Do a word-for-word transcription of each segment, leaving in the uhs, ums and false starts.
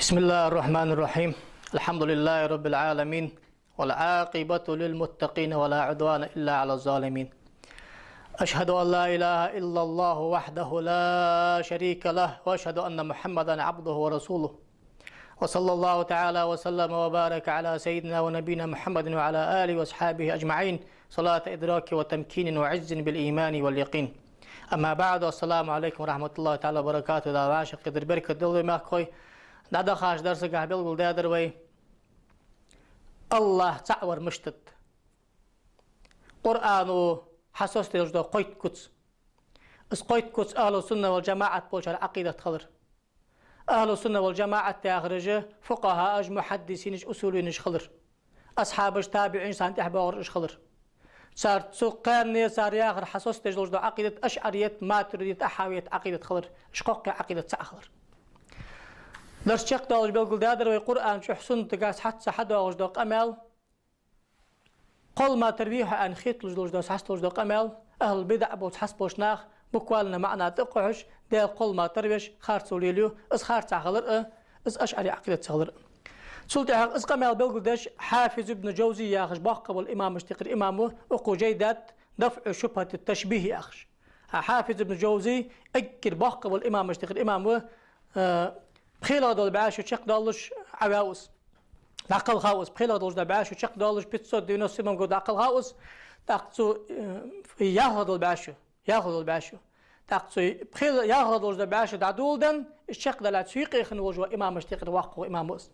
بسم الله الرحمن الرحيم. الحمد لله رب العالمين، والعاقبة للمتقين، ولا عدوان إلا على الظالمين. أشهد أن لا إله إلا الله وحده لا شريك له، وأشهد أن محمدا عبده ورسوله. وصلى الله تعالى وسلم وبارك على سيدنا ونبينا محمد وعلى آله وأصحابه أجمعين، صلاة إدراك وتمكين وعز بالإيمان واليقين. أما بعد، السلام عليكم ورحمة الله تعالى وبركاته. Дала вӀашагӀкхетар беркат долда, мехкахой. ДӀадахача дарсагахь белгалдаьдар вай АллахӀ цаӀ вар мишта да. Къуръано хьасоцаделаш дола кхойтта куц. Из кхойтта куц ахӀлу сунна вал жамаӀат болчар Ӏакъидат хилар. АхӀлу сунна вал жамаӀат яхараш фукъахӀаш, мухьаддисинаш, усулинаш хилар. Асхьабаш, табиӀинаш, царна тӀехьа боагӀараш хилар. Цар цу кхаьнне цар яхар хьасоцадеш долаш дола Ӏакъидат ашӀарият, матуридият, ахьавият Ӏакъидат хилар. Уж кхоккхе Ӏакъидат цаӀ хилар. Дарс чакхдоалаш белгалдаьдар вай Къуръан чу, суннатагахь цхьацца хьадоагӀаш дола къамаьл, кхоллама тара вий хьо аьнна хеталуш долаш дола, хьасталуш дола къамаьл, ахӀлу бидаӀ болча хьасболча наха буквально маӀан тӀакхухьаш, Даьла кхоллама тара веш, харцо лелаю, из харцахьа хилар а, из ашӀари Ӏакъидат ца хилар а. Цул тӀехьагӀа из къамаьл белгалдеш Хьафиз ибн Жавзи яхаш боккха бола имамашта юкъера имам ва, укхо жай даьд ДафӀу шубхӀати ташбихӀ яхаш. Хьа-, Хьафиз ибн Жавзи эггара боккха бола имамашта юкъера имам ва, э, пхелагӀа дола бӀаь шу чакхдоалаш Ӏаваьв из. ДӀакхелхав из, пхелагӀа долаш дола бӀаь шу чакхдоалаш, пятьсот девяносто седьмом году дӀакхелхав из, тӀаккха цу, э, ялхлагӀа дола бӀаь шу, ялхлагӀа дола бӀаь шу. ТӀаккха цу пхел-, ялхлагӀа долаш дола бӀаь шу дӀадоладенна, из чакхдаьлча цу юкъе хинна волаш вола имамашта юкъера воккхагӀа имам ва из.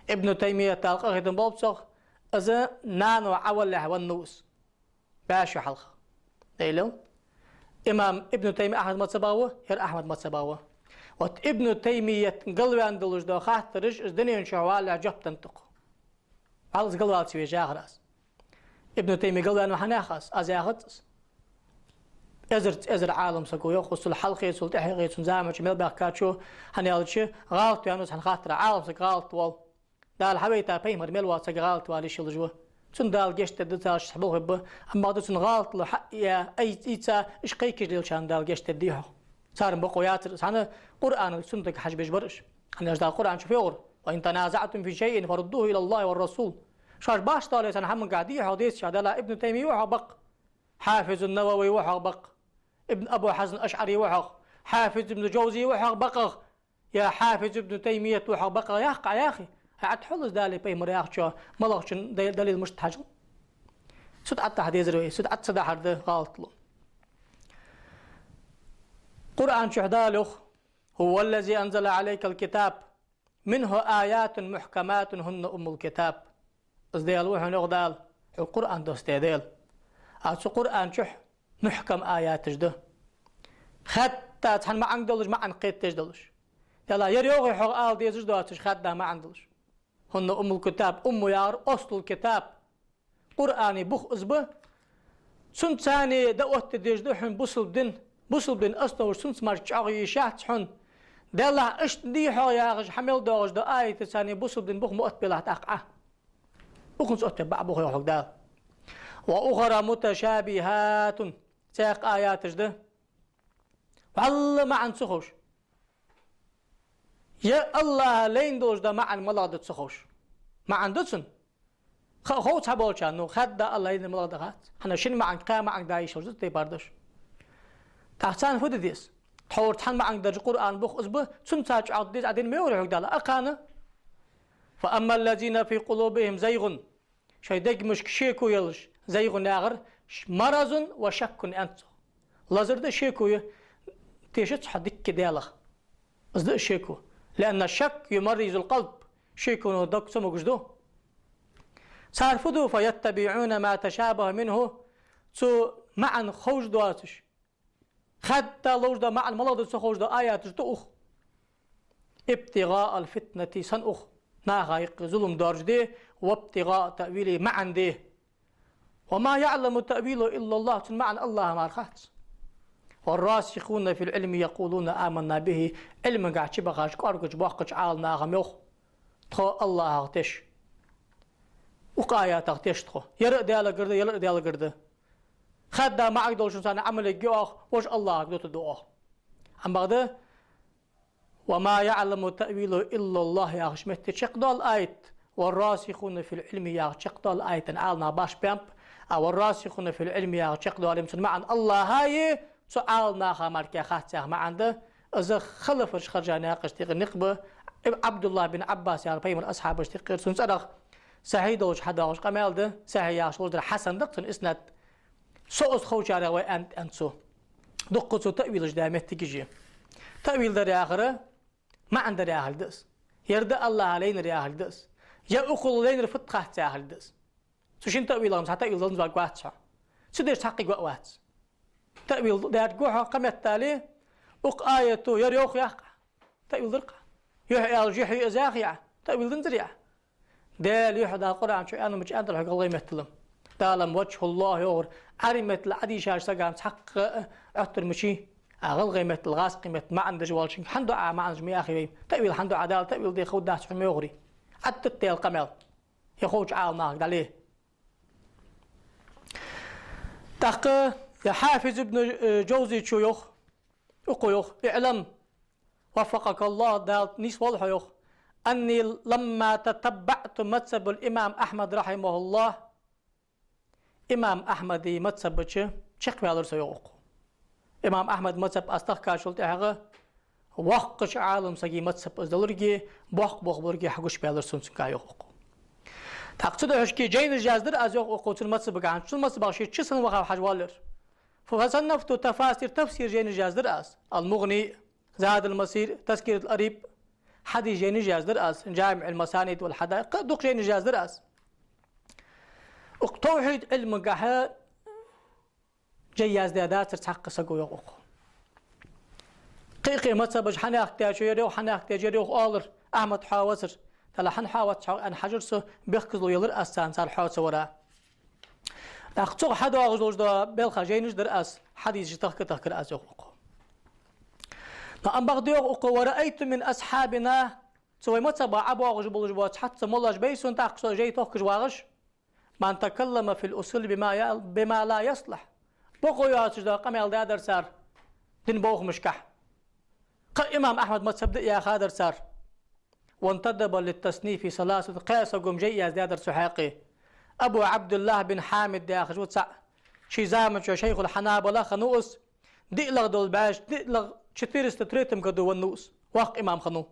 Ибн Таймият, Дала къахетам болба цох, из нано Ӏавалалехь веннав из. БӀаь шу хьалха. Далил. Имам Ибн Таймия Ахьмада мазхӀабах ва, ер Ахьмада мазхӀабах ва. Вот Ибн Таймият галваьнна долаш дола хаттараш, из дунен чу валалехь жоп денна да укхо. Валлахӏи, из галвала ца везаш яхар аз. Ибн Таймия галваьннав хьанах аз, аз яхац из. Эзарца эзар Ӏалам саго йоах, цул хьалхе, цул тӀехьагӀа, цун заман чу мел баьхкачо, хӀана аьлча, гӀалат ваьннав из, хӀана хаттар, Ӏалам саг гӀалат воал. Дала хьавайта пайхамар мел вола саг гӀалат вала йиш йолаш ва. Цунна Дала гешт дергда, царна ший болх бергба. Амма бакъда цунна гӀалатло хьа а ийца, уж кхайкаш лелачарна Дала гешт дергдий хьогӀ. Царна бокъо яцар из, хӀана Къуръанага, суннатага хьажа безаш бар уж. ХӀана аьлча Дала Къуръан чу фу йоах: «وإن تنازعتم في شيء فردوه إلى الله والرسول». Шоаш бахьс дале цхьан хӀамангахь, дий хьогӀ, деций шоаш, Далла, Ибн Таймия ва хьогӀ бакъ, Хьафиз ан-Навави ва хьогӀ бакъ, Ибн Абу Хьасан аш-ШаӀри ва хьогӀ, Хьафиз Ибн Жавзи ва хьогӀ бакъагӀ, е Хьафиз Ибн Таймият ва хьогӀ бакъагӀ яхка Ӏа яхе, хьа Ӏат хьул из Далеи пайхамареи яхачоа, малагӀчун да-, далил мишта хьажал. Цу тӀа Ӏаттахьа дезар вай, цу тӀа Ӏат ца дахьар да гӀалатло. Къуръан чу Дала йоах: «هو الذي أنزل عليك الكتاب منه آيات محكمات هن أم الكتاب». Из Даьла ва хьона, йоах Дала, хьога Къуръан доссадаь Даьла. А цу Къуръан чу мухькам аяташ да. Хадда цхьан маӀанга долаш, маӀан кхетадеш долаш. Даьла, ер йоагӀий хьогӀ ала дезаш доацаш, хадда маӀан долаш. «هن أم الكتاب», умму яхар аслул китаб. Къуръана бух из ба. Цунца цхьана дӀаоттадеш да хьона бусалба дин. Бусалба дин основаш цунца мара чӀоагӀа йиш яц хьона. Даьллахь, иштта дий хьогӀ яхаш, хьа мел доагӀаш дола аятаца цхьана бусалба дин бух ма оттабелахь тӀаккха Ӏа. Укхунца оттабе баӀ бух, йоах хьога Дала. «وأخر متشابهات». Цхьаькха аяташ да. Валла маӀан ца ховш. Е АллахӀа лайна долаш дола маӀан малагӀа да ца ховш. МаӀан да цун. Ха-, хов цхьаболчарна, ну, хадда АллахӀа лайна малагӀа да хац. ХӀана, шин маӀанга, кхаь маӀанга да йиш йолаш да тайпара дош. ТӀаккха царна фу де деза? Тхьовра цхьан маӀанга даржа Къуръана бух из ба, цунца чӀоагӀде деза Ӏа дин ма йоахарий хьога Дала, а кхана: «فأما الذين في قلوبهم زيغ». Шоай дегашка шеко йолаш, زيغ яхар ш-, «مرض وشك» аьннад цох. Лазар да, шеко я, тешац хьо дикка Даьлах. Из да шеко. «لأن الشك يمرض القلب». Шеконо дог цамогаш ду. Цар фу ду: «فيتبعون ما تشابه منه». Цу маӀан ховш доацаш, хадда ловш дола маӀан малагӀа да ца ховш дола аяташ тӀа ух. «ابتغاء الفتنة», сенна ух? Наха юкъе зулам доаржаде, «وابتغاء تأويله», маӀан де. «وما يعلم تأويله إلا الله», цун маӀан АллахӀа мара хац. «والراسخون في العلم يقولون آمنا به», Ӏилмангахь чубахача, кӀоаргача, боккхача Ӏаламнаха йоах: «Тхо АллахӀах теш». Укх аятах теш тхо. Ер а Даьлагара да, ер а Даьлагара да. Хадда маӀанга долчунца цхьана Ӏамал ергья оаха, вож АллахӀага дутаргда оаха. Амма бакъда, «وما يعلم تأويله إلا الله» яхача метте чакхдоал аят, «والراسخون في العلم» яхача чакхдоал аятан Ӏаламнаха башха баьннаб, а «والراسخون في العلم» яхача чакхдоале цун маӀан АллахӀа я, цу Ӏаламнаха мара хац яха маӀан да. Из халафаша хержа наькъашта юкъера никъ ба, Ӏабдуллахь бин Ӏаббас яхача пайхамара асхьабашта юкъера, цун цӀерах сахьихь долча хьадоагӀаш къамаьл да, сахьихь яхаш луш дар хьасан да цун иснад. Со из ховчарех ва аьннад, аьннад цо. Дукха цо таъвилаш даь моттигаш я. Таъвил дар яхар, маӀан дар яхилга да из. Ер да АллахӀа лайнар яхилга да из. Е укхул лайнар фуд хац яхилга да из. Цу шин таъвилах цхьа таъвил даланза варгвац хьо. Цу деш цхьаккха гоавац. Таъвил даьрг гу хьо кхаметтале, укх аято ер йоах яхкъа. Таъвил дир-кх. Юхь аьлча юхь я из яхъяь, таъвил данзар яхь. Даьла юхь Дала Къуръан чу аьнна мича аьннадар хьога гӀалгӀай меттала. Дала-м «وجه الله» йоахар Ӏарбий меттала Ӏодийшача сага цхьаккха Ӏоттар мичий, а гӀалгӀай меттала, гӀазкхий меттала маӀан деш волчунга хӀана дуӀа маӀанаш ма яхий вай? Таъвил хӀана дуӀа, Дала таъвил де ховргдац хьона ма йоахарий? Ӏаддат Даьла къамаьл. Е ховча Ӏаламнахага дӀале. ТӀаккха е Хьафиз ибн, э, Джавзи чу йоах, укхо йоах: «اعلم وفقك الله», Дала нийсволва хьо, йоах: «أني لما تتبعت مذهب الإمام أحمد رحمه الله», имам Ахьмада мазхӀаба чу чакхваьлар со, йоах укхо. Имам Ахьмада мазхӀаб аз тахкачул тӀехьагӀа воккхача Ӏалам сага мазхӀаб из далургеи, боккха болх болургеи хьагуш баьлар сона цунгахь, йоах укхо. ТӀаккха цудухьа жайнаш яздаьр аз, йоах укхо, цун мазхӀабагахьа, цун мазхӀабах ше чу санна ваха хьажа воаллар. «فصنفت تفاسير», тафсир жайнаш яздаьр аз. «المغني», «زاد المسير», «تذكرة الأريب», хьадис жайнаш яздаьр аз. «جامع المسانيد والحدائق», кхы а дукха жайнаш яздаьр аз. Укх тавхьид Ӏилмагахьа жай яздаь дацар цхьаккха саго, йоах укхо. Кхы-кхы мазхӀабаш хьанехкадаьчо ер йоах, хьанехкадаьчо ер йоах оалар, Ахьмад хьоавацар. Дала хӀана хьоавац хьо аьнна хьажар со, бехказло елар аз царна, цар хьоаца вара. ТӀаккха цох хьадоагӀаш долаш дола белха жайнаш дар аз, хьадисаш тахка-тахкар аз, йоах укхо. Но ам бакъда, йоах укхо: «ورأيت من أصحابنا», цу вай мазхӀабах ӀобоагӀаш болаш бола цхьацца моллаш байр сона тӀаккха со жай тохкаш вагӀаш, «من تكلم في الأصول بما ي-، بما لا يصلح». Бокъо йоацаш дола къамаьл даьдар цар дина бовхамашкахь. Кхы а имам Ахьмада мазхӀаб да яхадар цар. «وانتدب للتصنيف ثلاثة», кхаь саго-м жай яздаьдар цу хьакъехьа. Абу Ӏабдуллахь бин Хьамид яхаш ва цаӀ. Ший заман чу шайхул-Хьанабала хиннав из. ДиълагӀа дола бӀаьш, диълагӀа, четыреста третьем году веннав из. Воккха имам хиннав.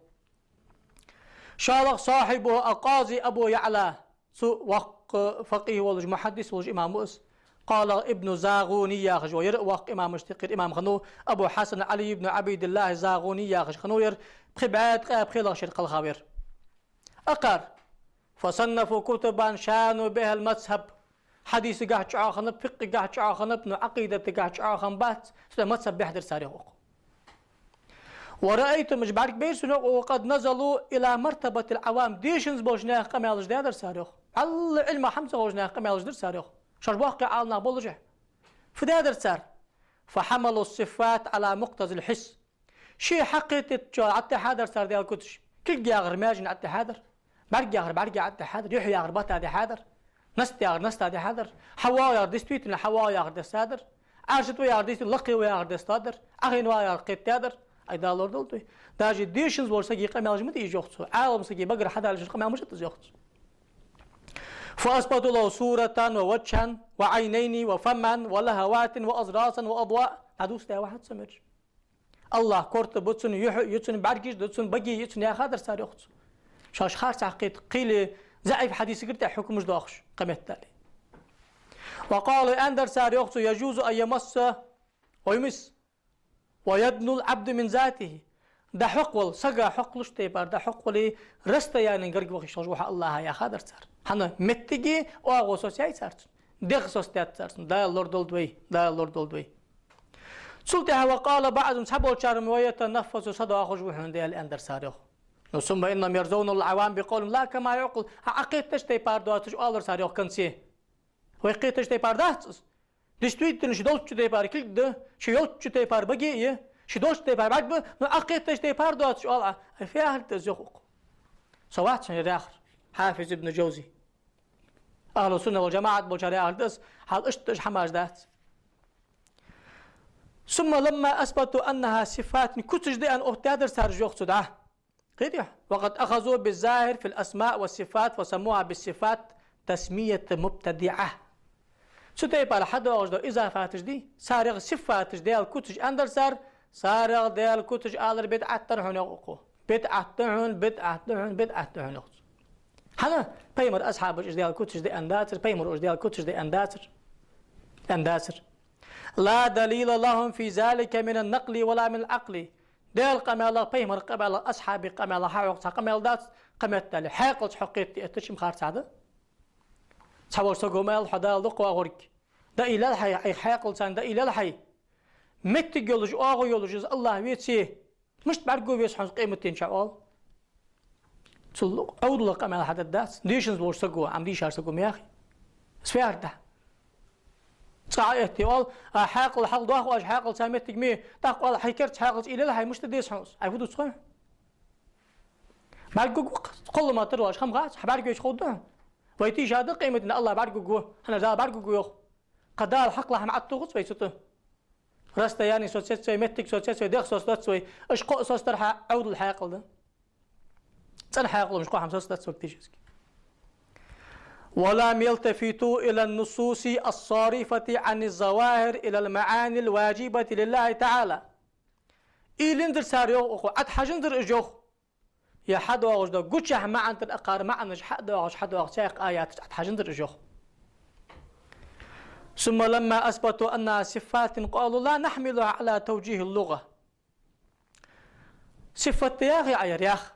ШоллагӀа صاحبه القاضي أبو يعلى. Цу воккха факъихӀ волаш, мухьаддис волаш имам ва из. КхоалагӀа ابن زاغوني яхаш ва, ер а воккха имамашта юкъера имам хиннав, Абу Хьасан Ӏали ибн Ӏубайдиллахь ЗагӀуни яхаш хиннав ер, пхи бӀаь ткъаь пхелагӀча шера кхелхав ер. Акхар: «فصنفوا كتبا شانوا بها المذهب». Хьадисагахьа чӀоагӀа хиннаб, фикъхӀагахьа чӀоагӀа хиннаб, но Ӏакъидатагахьа чӀоагӀа хиннабац, цудухьа мазхӀаб бехьадар цар, йоах укхо. «ورأيتهم», уж бӀаргабайра сона, йоах укхо, «قد نزلوا إلى مرتبة العوام», дешанза болча наьха къамаьлаш даьдар цар, йоах. Валлахӏи, Ӏилма хӀама ца ховш наьха къамаьлаш даьдар цар, йоах. Шоаш боккхий Ӏаламнах болаш. Фу даьдар цар? «فحملوا الصفات على مقتضى الحس». Ше хьакхетача Ӏоттадаьдар цар Даьла куцаш. Кулг яхар маьженна Ӏоттадаьдар. БӀарг яхар бӀарга Ӏоттадаьдар. Юхь яхар бата даьдар. Наст яхар наста даьдар. Хьава яхар действительно хьава яхар дестадар. Ӏарша тӀа ва яхар действительно лакхе ва яхар дестадар. Ӏохайна ва яхар кхетадаьдар. Ай, Дала лорадолда вай. Даже дешанза волча сага къамаьлаш ма дий уж, йоах цо. Ӏаламсага багара хьадалаш къамаьл ма дац из, йоах цо. «فأثبتوا له صورة ووجها وعينين وفما ولهوات وأضراسا وأضواء». ДӀадувцадаь вахьад со мер. АллахӀ корта ба цун, юхь а я цун, бӀаргаш да цун, баге я цун яхадар цар, йоах цо. Шоаш харцахьа кхета, кхы а заӀиф хьадисагара тӀехьа хьукмаш доахаш, кхаметтале. «وقالوا», аьннадар цар, йоах цо: «يجوز أن يمس ويمس ويدنو العبد من ذاته». ДӀахьокхавала, сага хьокхалуш тайпара дӀахьокхавале, расстоянен гарга вахаш хилча ва хьо АллахӀа яхадар цар. ХӀана, моттиги оагӀув соцаяьй цар цун. ДегӀ соцадаьд цар цун. Дала лорадолда вай, Дала лорадолда вай. Цул тӀехьа «وقال بعضهم», цхьаболчар-м «ويتنفس», садоахаш ва хьона Даьла, аьннадар цар, йоах. Но «ثم إنهم يرضون العوام بقولهم لا كما يعقل». Хьа Ӏокхетача тайпара доацаш оалар цар, йоах, конце. Вай кхетача тайпара дац из. Действительно, ше долча тайпара кулг да, ше йолча тайпара баге я, ше долча тайпара бӀарг ба, но Ӏокхетача тайпара доацаш оал Ӏа. Ай, фу яхилга да из, йоах укхо. Со вац хьона ер яхар, Хьафиз ибн Джавзи. Ахьлу сунна вал джамаӀат болчар яхар да из, хьал иштта уж хӀамаш дац. ثم لما أثبتوا أنها صفات, куцаш да аьнна оттадаьдар цар уж, йоах, цу дӀа. Кхетий? وقد أخذوا بالظاهر في الأسماء والصفات وسموها بالصفات تسمية مبتدعة. Цу тайпара хьадоагӀаш дола изафаташ дий, царех сифаташ Даьла куцаш аьннадар цар, царех Даьла куцаш алар бидӀат да хьона, йоах укхо. БидӀат да хьона, бидӀат да хьона, бидӀат да хьона, йоах цо. ХӀана? Пайхамара асхьабаша уж Даьла куцаш да аьнна дацар, пайхамаро уж Даьла куцаш да аьнна дацар. Аьнна дацар. لا دليل لهم في ذلك من النقل ولا من العقل. Даьла къамаьлах, пайхамара къамаьлах, асхьабий къамаьлах хьахьокх цхьа къамаьл дац, кхыметтел хьаькъалца хьокхийта эттача-м харцахьа да. Цхьаволча саго ма аьлла хьо Дала дукха вагӀарг. ДӀаийллал хьай, хьай хьаькъал царна дӀаийллал хьай. Моттиг йолаш, оагӀув йолаш из АллахӀ веций, мишта бӀаргаго веза хьона къематдийнахьа, оал. Цул Ӏовдала къамаьл хьадергдац, дийшанза волча саго, Ӏам дийшача саго ма яхий. Свяхьарда. Цкъа а этте, оал, а хьаькъал хьалдоах оаш, хьаькъал цхьа моттиг ма йий, тӀаккха, оал, хьай керта хьаькъалца уйла йийллал хьай, мишта деза хьона из? Ай, фу дувц хьона? БӀаргагургва-кх, кхоллама тара оаш, хам хац, хьа бӀаргавайча ховргда хьона. Вай тийшаде къематдийнахьа АллахӀ бӀаргагургва, хӀана аьлча Дала бӀаргагургва, йоах. Кхы Дала хьакъехьа ма Ӏаттугӏац вай цу тӀа. Расстояние соцац вай, моттиг соцац вай, дегӀ соцадац вай. Уж кхоъ соцадара хьа Ӏовдала хьаькъал да. ЦӀена хьаькъал уж кхоъ хӀама соцадац фактически. ولم يلتفتوا إلى النصوص الصارفة عن الظواهر إلى المعاني الواجبة لله تعالى. Уйла йинзар цар, йоах укхо, Ӏад хьажанзар уж, йоах. Е хьадоагӀаш дола гучахьа маӀан тӀара акхар маӀанаш хьадоагӀаш, хьадоагӀаш цхьаькха аяташта Ӏад хьажанзар уж, йоах. ثم لما أثبتوا أنها صفات قالوا لا نحملها على توجيه اللغة. Сифат да яхий Ӏа ер, йоах.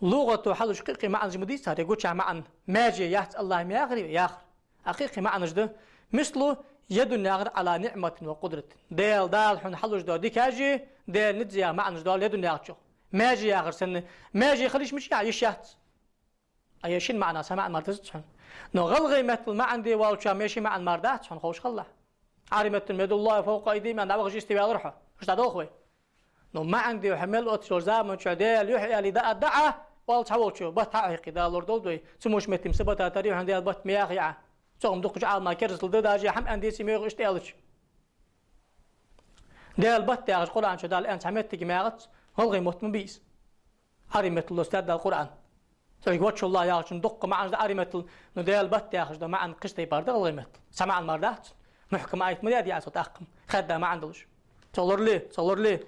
ЛугӀато хьалуш кхы-кхы маӀанаш ма дий цар, е гучахьа маӀан, маьже яц АллахӀа ма яхарий вай, яхар. А кхы-кхы маӀанаш да. مثل يد яхар على نعمة وقدرة. Даьла, Дала хьона хьалуш дола дикаш, Даьла низ яха маӀанаш дола يد яхачох. Маьже яхар санна, маьже хила йиш мича я, йиш яц. А е шин маӀан, цхьа маӀан мара дезац хьона. Но гӀалгӀай меттала маӀан де валча меши маӀан мара дац хьона, ховш хилалахь. Ӏарбий меттала يد الله فوق أيديهم аьнна дӀавахаш йисте ваьлар хьо. Уж дӀадолх вай. Но маӀан де хьо мел оццу заман чу Даьла юхь аьле дӀа а даьнна, оал цхьаволчо, бат хьа а хьекхе, Дала лорадолда вай. Цу муш меттима са бата тара хьона Даьла бат ма яхий Ӏа. Цу хӀама дукхача Ӏалама керастал да, даже хӀама аьнна деций ма йоах иштта аьлча. Даьла бат яхаш Къуръан чу Дала аьнна цхьа моттиг ма яхац, гӀалгӀай мотт ма бий из. Ӏарбий меттала доссадаьд Дала Къуръан. Цудухьа وجه الله яхачун дукха маӀанаш да Ӏарбий меттала, но Даьла бат яхаш дола маӀан кхыча тайпара да гӀалгӀай меттала. Цхьа маӀан мара дац. Мухькам аят ма да ер, цо тӀаккха-м хадда маӀан долаш. Цо лорале, цо лорале.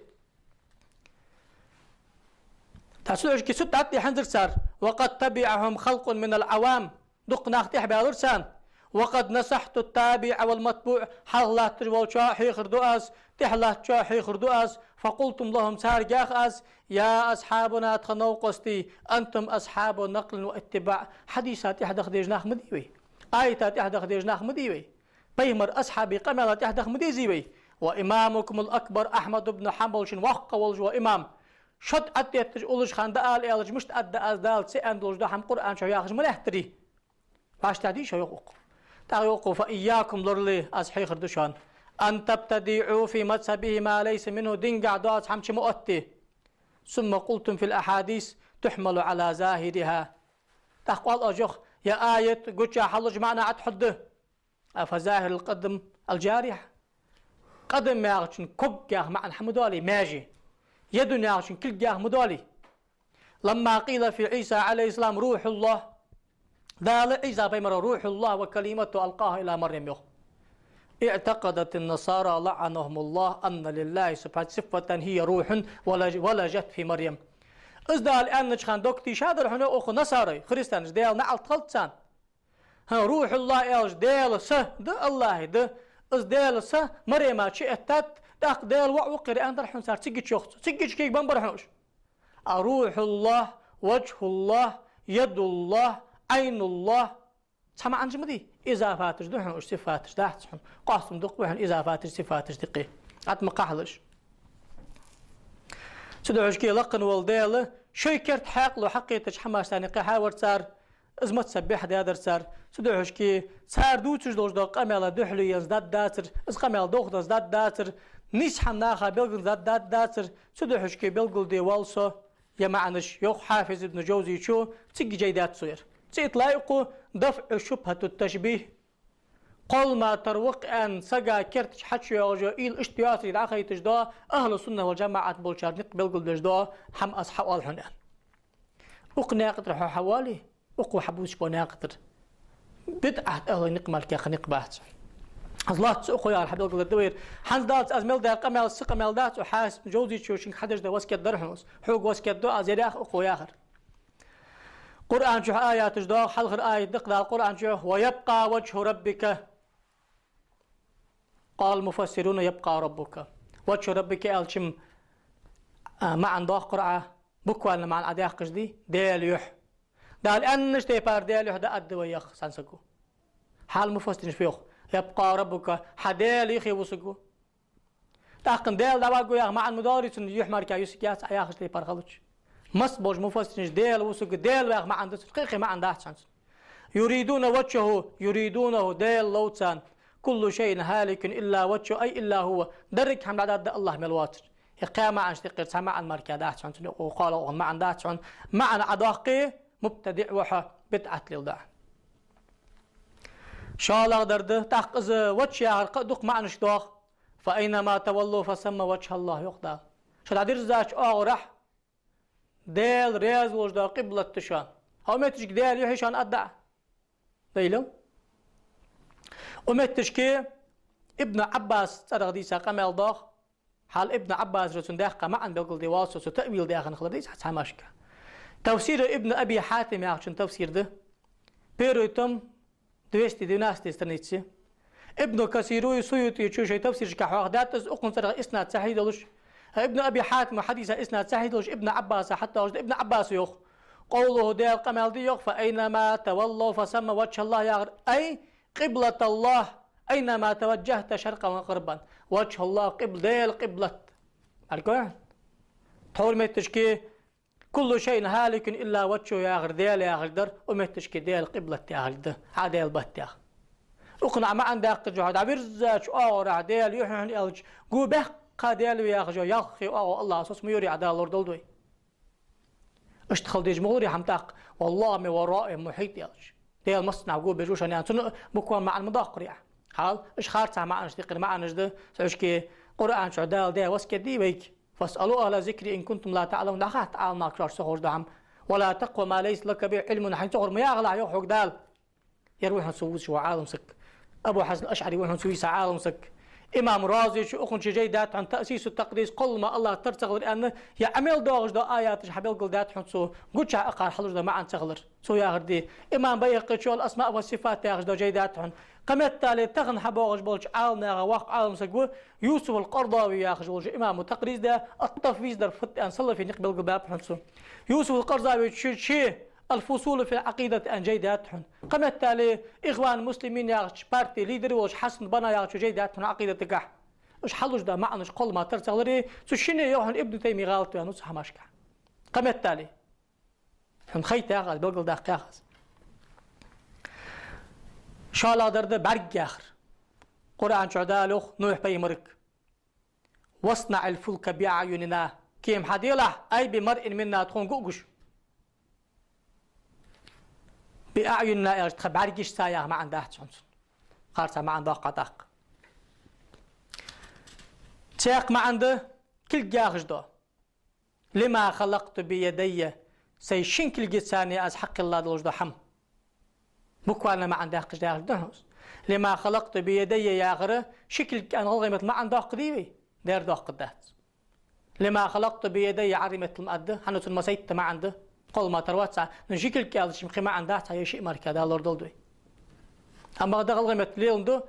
ТӀаккха цу дешаца цу тӀа тӀехьензар цар. وقد تبعهم خلق من العوام. Дукха нах тӀехьабаьлар царна. وقد نصحت التابع والمتبوع, хьалха латташ волчоа хьехар ду аз, тӀехьа латтачоа хьехар ду аз. فقلت لهم, царга йоах аз: يا أصحابنا, тха новкъостий, أنتم أصحاب نقل واتباع. Хьадиса тӀехьа даха дезаш нах ма дий вай. Аята тӀехьа даха дезаш нах ма дий вай. Пайхамара асхьабий къамаьла тӀехьа даха ма дезий вай. وإمامكم الأكبر أحمد بن حنبل, шун воккха волаш вола имам. Шод Ӏад етташ уллаш хана дӀаала аьлча, мишта аргда аз, Дала ца аьнна долаш дола хӀама Къуръан чу яхаш ма лаьттарий? Ваш тӀехьа дийша йоах укхо. ТӀаккха йоах укхо: فإياكم, лорале, аз хьехар ду шоана, أن تبتدعوا في مذهبه ما ليس منه, дингахьа доаца хӀама чу ма оттаде. ثم قلتم في الأحاديث تحمل على ظاهرها. ТӀаккха оал оаш, йоах, е аят гучахьа хьалуш маӀан Ӏад хьоргда. فظاهر القدم الجارحة. Къадам яхачун ког яха маӀан хӀама доалий, маьже. يد яхачун кулг яха ма доалий. لما قيل في عيسى عليه السلام روح الله. Дала Ӏийса пайхамарах روح الله وكلمته ألقاها إلى مريم йоах. اعتقدت النصارى لعنهم الله أن لله سبحانه صفة هي روح ولج-، ولجت في مريم. Из Дала аьннача хана дог тийшадар хьона, йоах укхо, насарой, христианаша, Даьла наӀалт хилда царна. ХӀа, روح الله аьлча, Даьла са да, АллахӀа да. Из Даьла са Марема чуэттад, тӀаккха Даьла воӀ ва-кх ер аьннадар хьона цар, цигача йоах цо. Цигача кега беннабар хьона уж. А روح الله, وجه الله, يد الله, عين الله. Цхьа маӀанаш ма дий? Изафаташ да хьона уж, сифаташ дац хьона. Къоастам дукха ба хьона изафаташ, сифаташ дикъе. Ӏад ма кхахьалаш. Цудухьа шке лакхвенна вола Даьла, шоай керта хьаькъало хьакхетача хӀамашца кхехьавар цар, из мазхӀаб бехдаьдар цар. Цудухьа шке цар дувцаш долаш дола къамаьла духьале енза даргдацар, из къамаьл довхаденза даргдацар, нийса хӀама наха белгалденза даргдацар. Цудухьа шке белгалде воал со е маӀанаш, йоах Хьафиз ибн Жавзийчо, цига жай даьд цо ер. ЦӀи тӀа лайикъу دفع شبهة التشبيه. кхоллама тара ва-кх аьнна, сага керта чу хьачуйоагӀаш йола уйла иштта йоацилга дӀахайташ дола ахӀлу сунна вал жамаӀат болчар никъ белгалбеш дола хӀама аз хьаоал хьона аьнна. Укх наькъа тӀара хьо хьавоале, укхо хьабувцаш бола наькъа тӀара бидӀат ахӀлий никъ мара кхы никъ бац. Аз лоацца укхо яхар хьабелгалдергда вай. ХӀанз даллалца аз мел даь къамаьл са къамаьл дац, Ӏа Хьасим Жовзечо шийга хьадеш дола васкет дар хьона из. Хьога васкет ду аз, ер яха укхо яхар. Къуръан чу аяташ доагӀа, хьалхара аят да-кх Дала Къуръан чу: «ويبقى وجه ربك». قال المفسرون: «يبقى ربك». «وجه ربك» аьлча-м, а, маӀан доаккхар Ӏа, буквально маӀан Ӏа даьккхача дий, Даьла юхь. Дала аьннача тайпара Даьла юхь да аргда вай, йоах цхьан саго. Хьал муфассираш фу йоах: «يبقى ربك», хьа Даьла юхе вусаргва. ТӀаккха Даьла дӀаваргва яха маӀан ма доаллий цун, юхь мара кхы юсаргьяц Ӏа яхача тайпара хилча. Масса болча муфассираш Даьла вусаргва, Даьла ваха маӀан да цун, кхы-кхы маӀан дац хьона цун. «يريدون وجهه», «يريدونه», Даьла лов царна. «كل شيء هالك إلا وجهه», ай «إلا هو». Деррига хӀама дӀадаргда АллахӀ мел воацар. Е кхаь маӀанаш тӀехкхир цхьа маӀан мара кхы дац хьона цун, е кхоалагӀа маӀан дац хьона. МаӀан Ӏа доаккхе, мубтадиӀ ва хьо, бидӀат леладу Ӏа. ШоллагӀдар да, тӀаккха из «وجه» яхар кхы а дукха маӀанаш доагӀа. «فأينما تولوا فثم وجه الله», йоах Дала. Шо дӀадирзача оагӀорахьа Даьла раьза волаш дола къиблат да шоана. Хьо моттигашка Даьла юхь я шоана аргда Ӏа? Дайла. Укх моттигашка Ибн Ӏаббаса цӀерагӀа дийца къамаьл доагӀа. Хьал Ибн Ӏаббаса цун даьккха маӀан белгалде воалл со, цо таъвил даь хинна хилар дийца цхьа хӀамашка. Тафсир Ибн Аби Хьатим яхачун тафсир да. Первый том, двести двенадцатая страница. Ибн Касира, Суютечо шоай тафсирашка хьоахадаьд из, укхун цӀерагӀа иснад сахьихь долаш. Ибн Аби Хьатима хьадиса иснад сахьихь долаш, Ибн Ӏаббаса хьатӀадоагӀаш да, Ибн Ӏаббаса йоах: «قوله», Даьла къамаьл да йоах: «فأينما تولوا فثم وجه الله», яхар, ай, «قبلة الله أينما توجهت شرقا وغربا». «وجه الله», къиб-, Даьла къиблат. Аргва? Тхьовра моттигашка «كل شيء هالك إلا وجهه» яхар Даьла яхилга дар, укх моттигашка Даьла къиблат яхилга да, хьа Даьла бетта яха. Укхунна Ӏа маӀан даьккхача, хьо дӀавирзача оагӀорахьа Даьла юхь я хьона аьлча, го баьккха Даьла ва яхаш йола ялхе оагӀув АллахӀа соцам йора Ӏа, Дала лорадолда вай. Иштта хила дезаш ма хулар из хӀама тӀаккха: «والله من ورائهم محيط» аьлча. Даьла массанахьа го беш ва шоана аьнна. Цун буквально маӀан ма доаккхар Ӏа. Хьал, уж харцахьа маӀанаш, тӀехкхира маӀанаш да, цхьа уж-кх Къуръан чу Дала даь васкет дий вайга: «فاسألوا أهل الذكر إن كنتم لا تعلمون», дӀахатта Ӏалимнаха, шоашта ца ховш дола хӀама. «ولا تقف ما ليس لك به علم», хьайна ца ховр ма яхалахь, йоах хьога Дала. Ер ва хьона цо вувцаш вола Ӏалам саг. Абу Хьасан АшӀари ва хьона цо вийца Ӏалам саг. Имам Разечо укхун чу жай даьд хьона «Таъсису такъдис», кхоллама АллахӀ тара ца хилар аьнна, е Ӏа мел доагӀаш дола аяташ хьабелгалдаьд хьона цо, гучахьа акхар хьалуш дола маӀан ца хилар. Цо яхар да. Имам Байхьакъечо «Ал-асмаъ ва сифат» яхаш дола жай даьд хьона. Кхы меттел тахан хьабоагӀаш болча Ӏаламнаха воккха Ӏалам саг ва, Юсуф ал-Къардави яхаш волча имамо такъриз даь, «Ат-Тафвиз» дар фуд аьнна салафий никъ белгалбаьб хьона цо. Юсуф ал-Къардави ший, ший «Ал-Фусул фил-Ӏакъидат» аьнна жай даьд хьона. Кхы меттел Ихван Муслимин яхача партий лидер волча Хьасан Банна яхачо жай даьд хьона Ӏакъидатагахьа. Уж хьалуш дола маӀанаш кхоллама тара ца хиларе, цу шинне йоах хьона Ибн Таймия гӀалат ваьннав цу хӀамашка. Кхы меттел. Хьона хайтар аз, белгалдаккхар аз. ШоллагӀдар да бӀарг яхар. Къуръан чу Дала йоах Нухь пайхамарга: «واصنع الفلك بأعيننا». Кема хьаделахь, «أي بمرء منا», тхона гу а гуш. «بأعيننا» аьлча тха бӀаргашца яха маӀан дац хьона цун. Харцахьа маӀан доаккх Ӏа тӀаккха. Цхьаькха маӀан да кулг яхаш дола. «لما خلقت بيدي», сай шин кулгаца аз хьакхелла долаш дола хӀама. Буквально маӀан даьккхача дӀахо да хьона из. «لما خلقت بيدي» яхар ши кулг аьнна гӀалгӀай меттала маӀан доаккхаргдий вай? Дера доаккхаргдац. «لما خلقت بيدي» Ӏарбий меттала маӀан да, хӀана, цун массайтта маӀан да, кхоллама тара вац цхьа, но ши кулг аьлча-м кхы маӀан дац цхьа, е шиъ мара кхы, Дала лорадолда вай. Амма бакъда гӀалгӀай меттала леладу,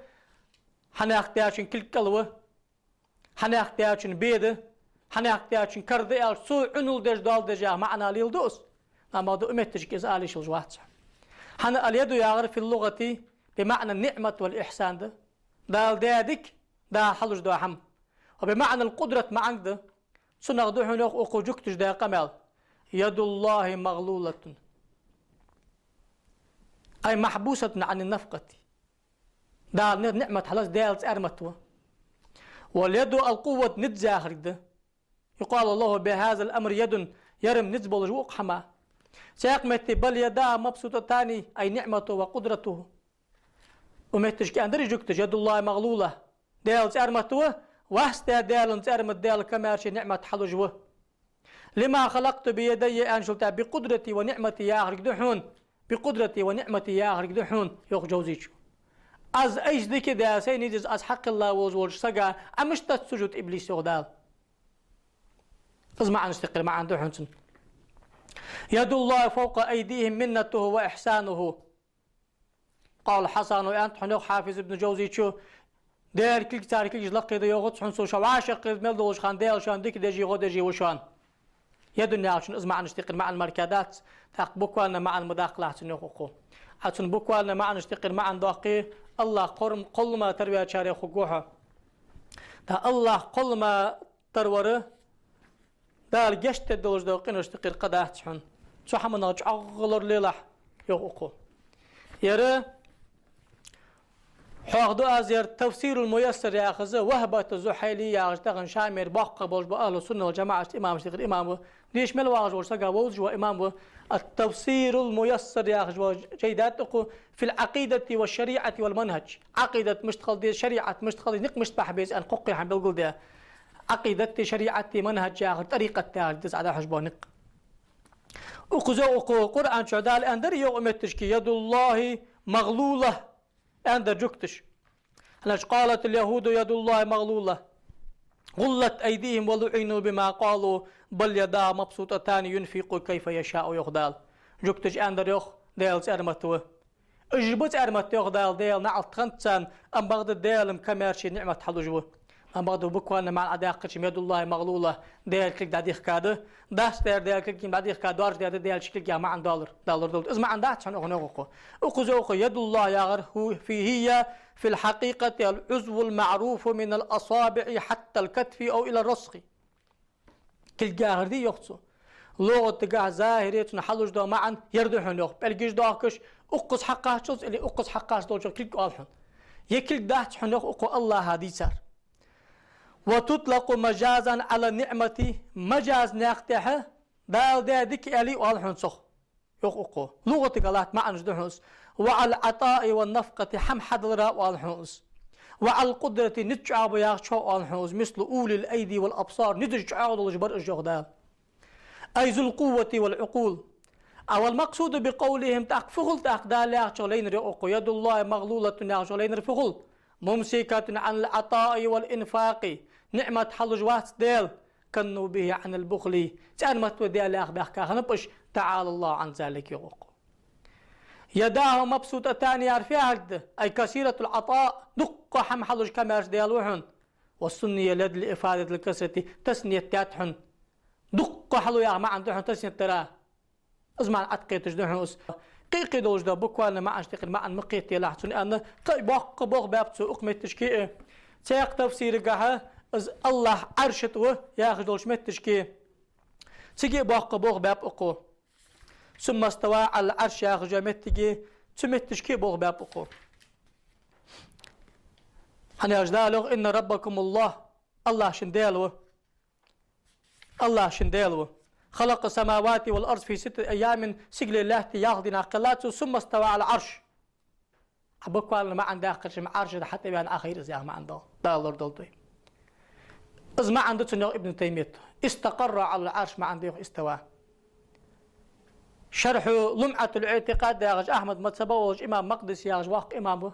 хьанехк даьчун кулг кӀал ва, хьанехк даьчун бе да, хьанехк даьчун кар да аьлча, цо Ӏунал деш, доал деш яха маӀан леладу из. Амма бакъда укх моттигашка из ала йиш йолаш вац. ХӀана, «اليد» яхар في اللغة بمعنى النعمة والإحسان да. Дала даь дика, Дала хьалуш дола хӀама. «وبمعنى القدرة» маӀанга да. Цунах да хьона йоах укхо жугташа даь къамаьл: «يد الله مغلولة». «أي محبوسة عن النفقة». Дала ни-, ниӀмат хьалаца, Даьла цӀармат ва. «واليد القوة» низ яхилга да. «يقال له بهذا الأمر يد», ер-м низ болаш ва укх хӀаман. Цхьаькха метте: «بل يداه مبسوطتان», «أي نعمته وقدرته». Укх метташка аьннадар жугташа: يد الله مغلولة. Даьла цӀармат ва, вац Даьла, Даьла цӀармат, Даьла камаьрша ниӀмат хьалуш ва. لما خلقت بيدي аьнначул тӀехьа بقدرتي ونعمتي яхарг да хьона, بقدرتي ونعمتي яхарг да хьона, йоах Жавзечо. Аз айса дика даь, сай низ из аз хьакхелла волаш волча сага Ӏа мишта дац сужуд, иблис, йоах Дала. Из маӀанаш тӀехьа маӀан да хьона цун. يد الله فوق أيديهم منته وإحسانه. قال الحسن, аьннад хьона, йоах Хьафиз ибн Жавзечо, Даьла кулг цар кулгаш лакхе да, йоах, цу хьона цо шоана вӀашагӀкхетар мел долаш хана Даьла шоана дика деш, гӀо деш ва шоана. Ядун яхачун из маӀанаш тӀехьа маӀан мара дац, тӀаккха буквально маӀан ма даккхалахь цун, йоах укхо. Ӏа цун буквально маӀанаш тӀехьа маӀан доаккхе, АллахӀ кхоллама, кхоллама тарваьчарех хургва хьо. ТӀаккха АллахӀ кхоллама тарвар Дала гешт дергдолаш дола къинош тӀехьа кхы дац хьона. Цу хӀаманах чӀоагӀа лоралелахь, йоах укхо. Ер хьоахаду аз ер Тафсирул Муяссар яхаш, Вахьбат Зухьайли яхаш, тахан Шамера боккхий болаш бола ахӀлу сунна вал жамаӀата имамашта юкъера имам ва. Деша мел вагӀаш волча сага вовзаш вола имам ва. Ат-Тафсирул Муяссар яхаш вола жай даьд укхо في العقيدة والشريعة والمنهج. Ӏакъидат мишта хила деза, шариӀат мишта хила деза, никъ мишта бахьа беза аьнна кхоккхе хӀама белгалдаь. Ӏакъидати, шариӀати, манхӀаж яхар, тӀарикъат яхар да из Ӏа дӀахьош бола никъ. Укхаза укхо Къуръан чу Дала аьннадар, йоах, укх метташка: يد الله مغلولة, аьннадар жугташа. ХӀана аьлча قالت اليهود يد الله مغلولة غلت أيديهم ولعنوا بما قالوا بل يداه مبسوطتان ينفق كيف يشاء, йоах Дала. Жугташа аьннадар, йоах, Даьла цӀармат ва. Уж ба цӀармат, йоах Дала, Даьла наӀалт хиннад царна, амма бакъда Даьла камаьрша ниӀмат хьалуш ва. Амма бакъда буквально маӀан Ӏа даьккхача, يد الله مغلولة, Даьла кулг дӀадихка да. Дац дер Даьла кулг дӀадихка, доаржадаь да Даьла кулг яха маӀан далар, далар долаш. Из маӀан дац хьона укхун, йоах укхо. Укхаза укхо يد الله яхар, هو في، هي في الحقيقة العضو المعروف من الأصابع حتى الكتف أو إلى الرسغ. Кулг яхар дий, йоах цо, лугӀатагахьа, захӀире цун хьалуш дола маӀан ер да хьона, йоах, пӀелгаш доахкаш, укхаза хьакхаччалца или укхаза хьакхаччалца кулг оал хьона. Е кулг дац хьона, йоах укхо, АллахӀа дийцар. وتطلق مجازا على النعمة, мажаз наькъа тӀехьа Дала даь дика аьле оал хьона цох, йоах укхо. ЛугӀатагахьа латта маӀанаш да хьона из. وعلى العطاء والنفقة, хӀама хьадалара оал хьона из. وعلى القدرة, низ чӀоагӀа ба яхачох оал хьона из. مثل أولي الأيدي والأبصار, низаш чӀоагӀа долаш бар уж, йоах Дала. أي ذو القوة والعقول. А والمقصود بقولهم, тӀаккха фу хул тӀаккха Дала яхачох лайнар, йоах укхо, يد الله مغلولة яхачох лайнар фу хул? ممسكة عن العطاء والإنفاق. НиӀмат хьалуш вац Даьла, كالنوبه عن البخل. ЦӀармат ва Даьла яха баьхка хиннаб уж, تعالى الله عن ذلك, йоах укхо. يداه مبسوطتان яхар фу яхилга да? أي كثيرة العطاء, дуккха хӀама хьалуш камаьрша Даьла ва хьона. وثني اليد لإفادة الكثرة, тасният даьд хьона. Дуккха хьалу яха маӀан да хьона тасният дара. Из маӀан Ӏаткхеташ да хьона из. Кхы-кхы долаш да буквально маӀанаш тӀехьа маӀан ма кхетаделахь цун аьнна, кхы боккха болх баьб цо укх метташка а. Цхьаькха тафсирагахьа из АллахӀ Ӏарша тӀа ва яхаш долча метташка, цига а боккха болх баьб укхо. ثم استوى على العرش яхаш йола меттиге, цу метташка а болх баьб укхо. ХӀана аьлча Дала йоах: إن ربكم الله, АллахӀ шун Даьла ва. АллахӀ шун Даьла ва. خلق السماوات والأرض في ستة أيام, сигалеи лаьттеи ялх дийнахьа кхелла цо, ثم استوى على العرش. Ӏа буквально маӀан даьккхача, Ӏарша тӀа хьатӀавена Ӏохайра из яха маӀан да, Дала лорадолда вай. Из маӀан да цун, йоах Ибн Таймията. استقر على العرش маӀан да, йоах, استوى. Шархьу ЛумӀатул-ИӀтикъад яхаш, Ахьмада мазхӀаба волаш имам Макъдиси яхаш воккха имам ва,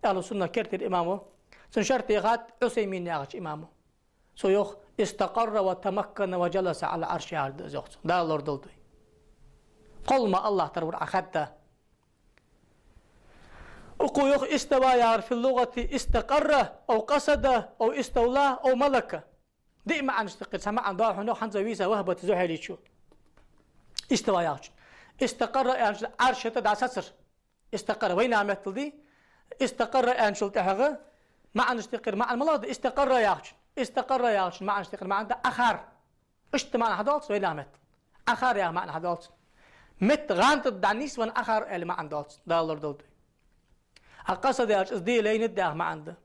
ахӀлу сунна кертера имам ва. Цун шархь техад Ӏусаймин яхача имамо. Цо йоах: استقر وتمكن وجلس على العرش яхар да из, йоах цо. Дала лорадолда вай. Кхоллама АллахӀ тарвар Ӏа хадда. Укхо йоах: استوى яхар في اللغة استقر أو قصد أو استولى أو ملك. Диъ маӀанаш тӀехьа цхьа маӀан да хьона, йоах, хӀанз вийца Вахьбат Зухьайличо. استوى яхачун. استقر яхачун Ӏарша тӀа дӀасацар. استقر вайнаьха меттала дий. استقر аьнначул тӀехьагӀа маӀанаш тӀехьа маӀан малагӀа да? استقر яхачун. استقر яхачун маӀанаш тӀехьа маӀан да Ӏохар. Иштта маӀан хьадоал цун вайнаьха меттала. Ӏохар яха маӀан хьадоал цун. Метта гӀанта тӀа дӀанийсвенна Ӏохар аьле маӀан доал цун. Дала лорадолда вай. А قصد аьлча из де лайнад яха маӀан да.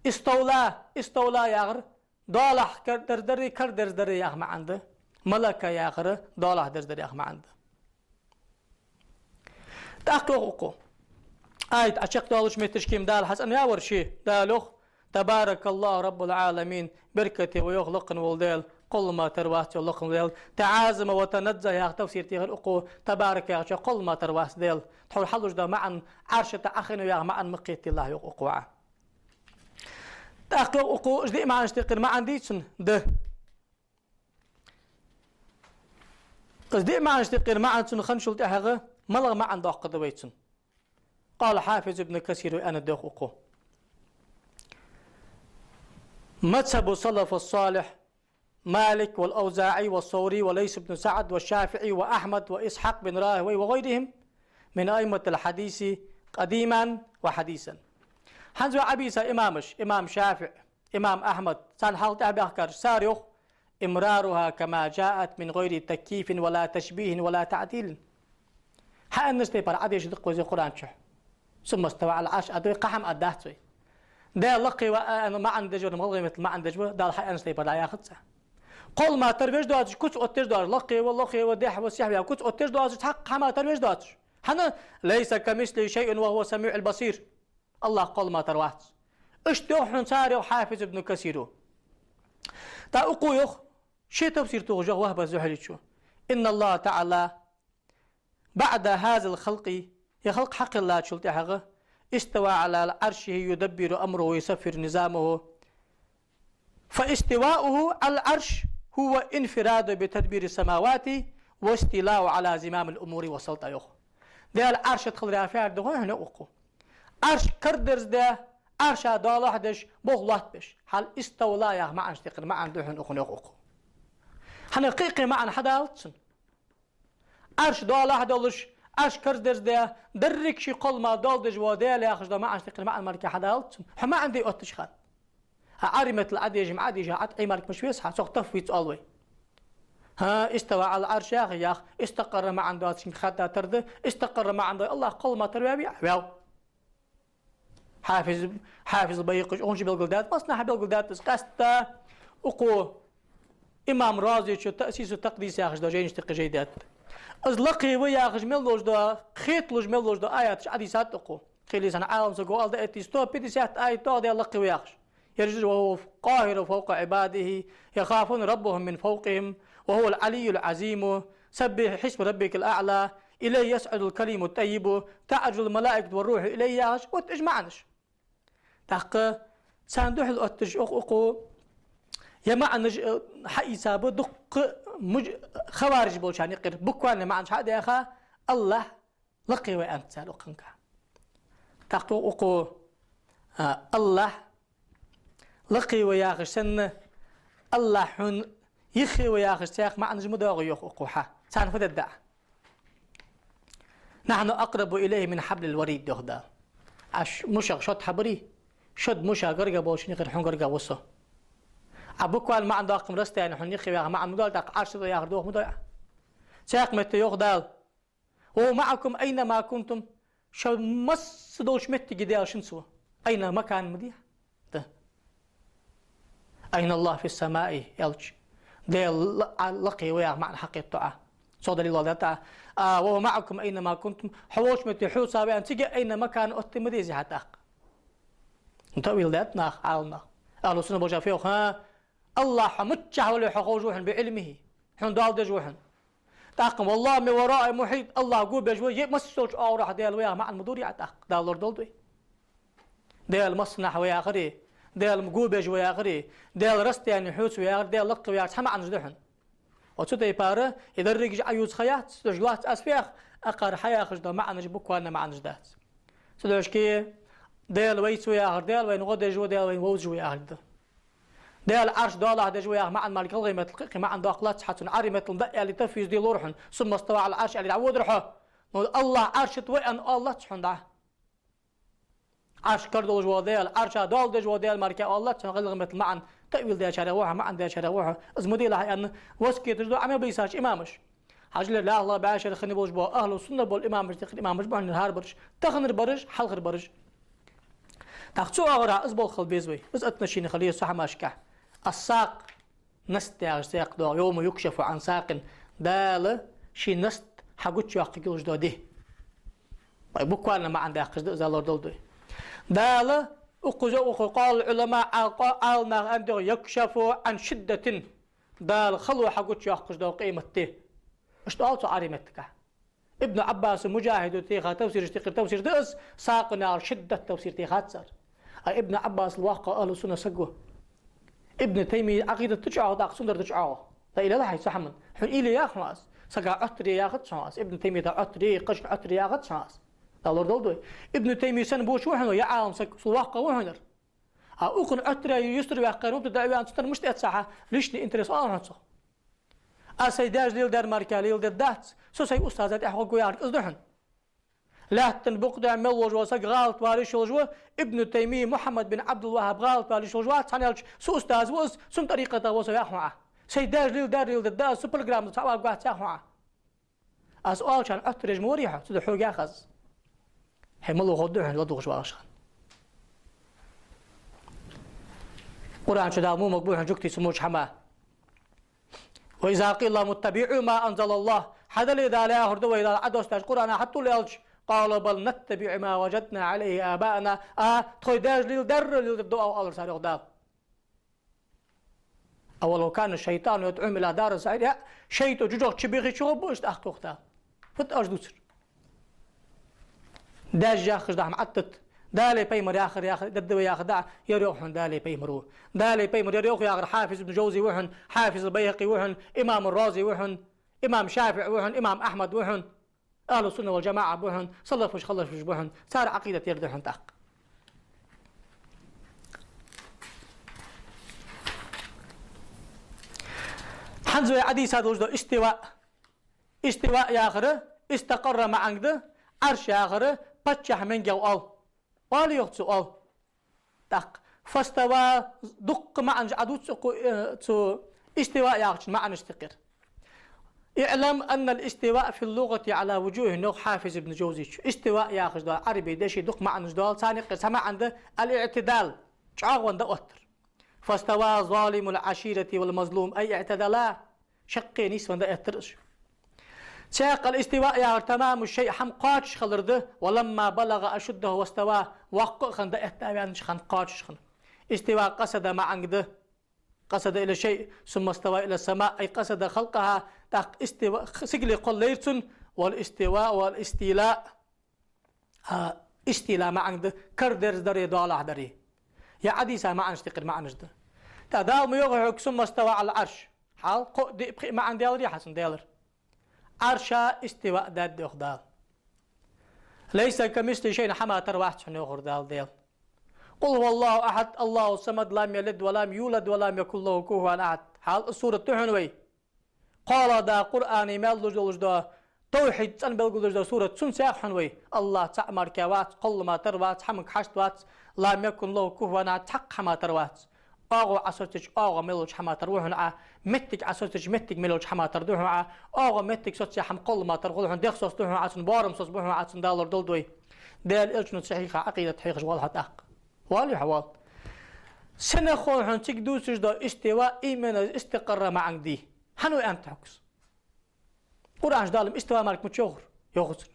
استولى, استولى яхар доалахьа кар дерзадар, кар дерзадар яха маӀан да. ملك яхар доалахьа дерзадар яха маӀан да. ТӀаккха йоах укхо: аят Ӏочакхдоалача метташка-м Дала хьацӀенъяьвар ше, Дала йоах: «تبارك الله رب العالمين», беркате ва йоах лакхе вола Даьла, кхоллама тара вац йоах лакхе вола Даьла. «تعاظم وتنزه» яха тафсир техар укхо, «تبارك» яхачох кхоллама тара вац Даьла. Тхьовра хьалуш да маӀан, Ӏарша тӀа Ӏохайна ва яха маӀан ма кхетийталахь йоах укхо Ӏа. ТӀаккха йоах укхо, уж диъ маӀанашта юкъера маӀан дий цун? Да. Из диъ маӀанашта юкъера маӀан цун хинначул тӀехьагӀа малагӀа маӀан доаккхаргда вай цун? قال الحافظ ابن كثير, аьннад йоах укхо: مذهب السلف الصالح مالك والأوزاعي والثوري وليث بن سعد والشافعي وأحمد وإسحاق بن راهويه وغيرهم من أئمة الحديث قديما وحديثا. ХӀанз вай Ӏобийца имамаш, имам ШафиӀ, имам Ахьмад, царна хьалха тӀехьабаьхкараш, цар йоах: «إمرارها كما جاءت من غير تكييف ولا تشبيه ولا تعطيل». Хьааьннача тайпара Ӏодеша да-кх вай из Къуръан чу. «ثم استوى على العرش» аргда вай, кхы хӀама аргдац вай. Даьла лакхе ва аьнна маӀан деш вар-м гӀалгӀай меттала маӀан деш ва, Дала хьааьннача тайпара дӀаяхац цо. Кхоллама тара веш доацаш, куц оттадеш доацаш, лакхе ва, лохе ва, дехьа ва, сехьа ва яха куц оттадеш доацаш, цхьаккха хӀама тара веш доацаш. ХӀана? «ليس كمثله شيء وهو السميع البصير». АллахӀ кхоллама тара вац. Иштта йоах хьона цар, йоах Хьафиз ибн Касира. ТӀаккха укхо йоах, ший тафсир тохаш йоах Вахьбас Зухьалийчо: «إن الله تعالى بعد هذا الخلق», ер халкъ хьакхеллачул тӀехьагӀа, «استوى على عرشه يدبر أمره ويسخر نظامه». «فاستواؤه على العرش هو انفراده بتدبير السماوات واستيلائه على زمام الأمور والسلطة», йоах. Даьла Ӏарша тӀа хилар фу яхилга да хой хьона, йоах укхо. Ӏарш карадерзадаь, Ӏарша доалахьа деш, болх лоаттабеш. Хьал «استولى» яха маӀанашта юкъера маӀан да хьона укхун, йоах укхо. ХӀана, кхы-кхы маӀан хьадалац цун. Ӏарш доалахьа долаш, Ӏарш карадерзадаь, деррига ший кхоллама доал деш вола Даьла яхаш дола маӀанашта юкъера маӀан мара-кх хьадалац цун. Хьо маӀан де отташ хана. А Ӏарбий меттала Ӏодежа ма Ӏодийша, Ӏа тӀа Ӏиймарг мишта веза хьа, цох тафвиз оал вай. ХӀа, «استوى على العرش» яхе, яхе, «استقر» маӀан доацачунга хадда тара да, «استقر» маӀан дола АллахӀ кхоллама тара ваьвий? Ваьв. Хьафиз, Хьафиз Байхакъийс укхунца белгалдаьд, массанахьа белгалдаьд из, къаьстта укхо имам Разийчо «Таъсису такъдис» яхаш дола жайнашта юкъе жай даьд. Из лакхе ва яхаш мел долаш дола, кхеталуш мел долаш дола аяташ Ӏодийцад укхо. Кхы лесана Ӏалам саго аьлча, эти сто пятьдесят аят да Даьла лакхе ва яхаш. Ераш: «وهو القاهر فوق عباده، يخافون ربهم من فوقهم، وهو العلي العظيم، سبح اسم ربك الأعلى، إليه يصعد الكلم الطيب، تعرج الملائكة والروح إليه» яхаш, вот уж маӀанаш. ТӀаккха царна духьал отташ йоах укхо, ер маӀанаш, э, хьаийцаб дуккха муж-, хавариж болчарна юкъера, буквально маӀанаш хьа а даьха, АллахӀ лакхе ва аьннад цар укхунга. ТӀаккха йоах укхо, а, АллахӀ лакхе ва яхаш санна, АллахӀ хьона юхе ва яхаш цхьаькха маӀанаш ма доагӀий, йоах укхо, хьа. Царна фу дергда Ӏа? «نحن أقرب إليه من حبل الوريد», йоах Дала. Ӏа ш-, мушах шод хьабарий, шод муша гарга болчун юкъера хьона гарга ва со. Ӏа буквально маӀан доаккхаш расстояние хьона юхе ва яха маӀан ма доалий, тӀаккха Ӏарш тӀа да яхар дохаш ма дой Ӏа. Цхьаькха метте йоах Дала: «وهو معكم أين ما كنتم». Шо масса долча моттиге Даьла шуца ва. «أين مكان» ма дий хьа? Да. «أين الله في السماء» аьлча, Даьла ла-, а, лакхе ва яха маӀан хьакхетаду Ӏа. Цох далил лоадаьд Ӏа. А, «وهو معكم أين ما كنتم», хьо волча метте хьоца ва аьнна, цига «أين مكان» оттаде ма дезий хьа тӀаккха. Таъвил даьд наха, Ӏаламнаха. Ахьлу сунна болчар фу йоах, хӀа, АллахӀ хьо миччахьа вале а хьо ховш ва хьона, «بعلمه». Хьона доал деш ва хьона. ТӀаккха «والله من ورائه محيط», АллахӀ го беш ва, е массайолча оагӀорахьа Даьла ва яха маӀан ма дий Ӏа тӀаккха, Дала лорадолда вай. Даьла массанахьа ва яхари, Даьла го беш ва яхари, Даьла расстояние хьоца ва яхари, Даьла лакхе ва яхар цхьа маӀанаш да хьона. Ва цу тайпара, из дерригаш Ӏоювца ха яц, цудухьа лоацца аз фу ях, акхар хьаяхаш дола маӀанаш буквально маӀанаш дац. Цудухьа Даьла вайца ва яхар, Даьла вайна гӀо деш ва, Даьла вайна вовзаш ва яхар да. Даьла Ӏарш доалахьа деш ва яха маӀан мара-кх гӀалгӀай меттала кхы-кхы маӀан доаккхалац хьа цун, Ӏарбий меттала дӀа а аьле, тафвиз де лора хьона, «ثم استوى على العرش» аьле дӀаводар хьо. Но АллахӀ Ӏарша тӀа ва аьнна оалац хьона дӀа. Ӏарш кара долаш вола Даьла, Ӏарша доал деш вола Даьла мара-кх оалац хьона, гӀалгӀай меттала маӀан таъвил дечарех ва хьо, маӀан дечарех ва хьо. Из ма делахь аьнна, васкеташ ду Ӏа мел бийсача имамаша. Хьажал, лаьрхӀа бӀаь шера хинна болаш бола ахьлу сунна бола имамашта юкъера имамаш ба хьона хӀара бараш, таханара бараш, хьалхара бараш. ТӀаккха цу оагӀорахьа из болх хила беза вай, из отношение хила еза цу хӀамашка. «الساق», наст яхаш цхьаькха доагӀа, «يوم يكشف عن ساق», Дала ший наст хьагучайоаккхаргйолаш дола ди. Вай буквально маӀан даьккхаш да из, лорадолда вай. Дала укхаза, укхаза قال العلماء, Ӏал-, Ӏаламнаха аьннад йоах, يكشف عن شدة. Дала хало хьагучайоаккхаш да къематди. Иштта оал цу Ӏарбий меттагахь. Ибн Ӏаббаса, Муджахида теха тафсирашта юкъера тафсир да из, Сакъина шиддат тафсир техад цар. А Ибн Ӏаббасал воккха ахӀлу сунна саг ва. Ибн Таймия Ӏакъидат да чӀоагӀа, тӀаккха цундар да чӀоагӀа. Ла илала хьай цу хӀаман. Хьона уйла яхац хьона аз. Сага Ӏоттар яхац хьона аз. Ибн Таймията Ӏоттар, кхычунга Ӏоттар яхац хьона аз. Дала лорадолда вай. Ибн Таймия санна боча ва хьона, я Ӏалам саг, цул воккха ва хьона ер. А укхунна Ӏоттар, юстара ваьккхар, мубтадаӀ ваьнна, цунна мишта эцахьа, лишний интерес оал хьона цох. Аз сай даьша леладаьр мара леладергдац, со сай устаза тӀехьа гӀоргва яхар из да хьона. Лаьттан букъа тӀа мел волаш вола саг гӀалатвала йиш йолаш ва, Ибн Таймия, Мухьаммад бин Ӏабдул-ВахӀаб гӀалатвала йиш йолаш вац, хӀана аьлча са устаз ва из, цун тӀарикъата ва со, йоах хьона Ӏа. Сай даьша леладаьр леладергда аз, са программа цхьа ваггвац, йоах хьона Ӏа. Аз оалачарна Ӏоттар еш ма варий хьо, цудухьа хьога йоах аз. Хьо малав ховргда хьона ладувгӀаш вагӀаш хана. Къуръан чу Дала мо магбу хьона жугтий цу моча хӀаман. وإذا قيل لهم اتبعوا ما أنزل الله, хьадале Дала яхар да вай, Дала Ӏодоссадаьча Къуръана хьатӀавола аьлча, قالوا بل نتبع ما وجدنا عليه آباءنا. А, тхоай даьша леладаьр леладергда оаха, оалар цар, йоах Дала. أولو كان الشيطان يدعوهم إلى دار السعير. Я, шайтӀа жожагӀате чубехача чугӀоргба уж, тӀаккха, йоах Дала. Фуд оаш дувцар? Даьша яхаш да хӀама Ӏаттат. Дала, пайхамара яхар, яхар, дергда вай яхар да, ер йоах хьона Дала, пайхамара. Дала, пайхамара ер йоах яхар Хьафиз ибн Жавзи ва хьона, Хьафиз ал-БайхӀакъи ва хьона, имам ар-Рази ва хьона, имам ШафиӀи ва хьона, имам Ахьмад ва хьона. Ахьлу сунна вал жамаӀа ба хьона, салафаш, халафаш ба хьона, цар Ӏакъидат ер да хьона тӀаккха. ХӀанз вай Ӏодийца долаш да истиваъ. Истиваъ яхар истакъарра маӀанга да, Ӏарш яхар паччахь маьнга я оал. Оал, йоах, цо, оал. ТӀаккха фастава, дуккха маӀанаш Ӏодувц укхо, э, цу истиваъ яхачун маӀанашта юкъера. اعلم أن الاستواء في اللغة على وجوه, йоах Хьафиз ибн Жавзийс. Истиваъ яхаш дола Ӏарбий деши дукха маӀанаш дола, царна юкъера цхьа маӀан да الاعتدال, чӀоагӀвенна дӀаоттар. فاستوى ظالم العشيرة والمظلوم أي اعتدلا, шаккхе нийсвенна дӀаэттар уж. Цхьаькха الاستواء яхар تمام الشيء, хӀама кхоачаш хилар да, ولما بلغ أشده واستوى, воккха а хинна, дӀаэтта а ваьннача хана кхоачаш хинна. Истиваъ къасада маӀанга да, قصد إلى الشيء ثم استوى إلى السماء أي قصد خلقها, тӀаккха истива, сигале кхоллайра цунна, والاستواء والاستيلاء. А, истила маӀанга да кара дерзадари доалахьдари. Е Ӏодийца маӀанашта юкъера маӀанаш да. ТӀаккха Дала ма йоахий хьога ثم استوى على العرش. Хьал кхоъ, диъ, пхиъ маӀан деларий хьа цун Даьлара? Ӏарша истиваъ даьд, йоах Дала. ليس كمثله شيء, хӀама тара вац хьона, йоахар Дала, Даьла. قل هو الله أحد الله الصمد لم يلد ولم يولد ولم يكن له كفوا أحد. Хьал из сурат да хьона вай. КхоалагӀа да Къуръана мел луш долаш да, тавхьид цӀена белгалдеш да сурат, цунца йоах хьона вай: АллахӀ цаӀ мара вац, кхолла мара вац, хӀаманга хьашт вац, لم يكن له كفوا أحد, цхьаккха хӀама тара вац. ОагӀув Ӏа социйча, оагӀув мел йолча хӀама тара ва хьона Ӏа, моттиг Ӏа социйча, моттиг мел йолча хӀама тара да хьона Ӏа, оагӀув, моттиг соцаяь хӀама кхолла мара тара хул хьона, дегӀ соцаду хьона Ӏа цунна, боарам соцабу хьона Ӏа цунна, Дала лорадолда вай. Даьла Элчано цу хьийха Ӏакъидат хьехаш воалл хьо тӀаккха. Воалл хьо, воалл. Сенах хов хьона цига дувцаш да истива именно истакъарра маӀанга дий? ХӀана ва аьннад хьога из? Къуръан чу Дала-м истива мара ма йоахар, йоахацар.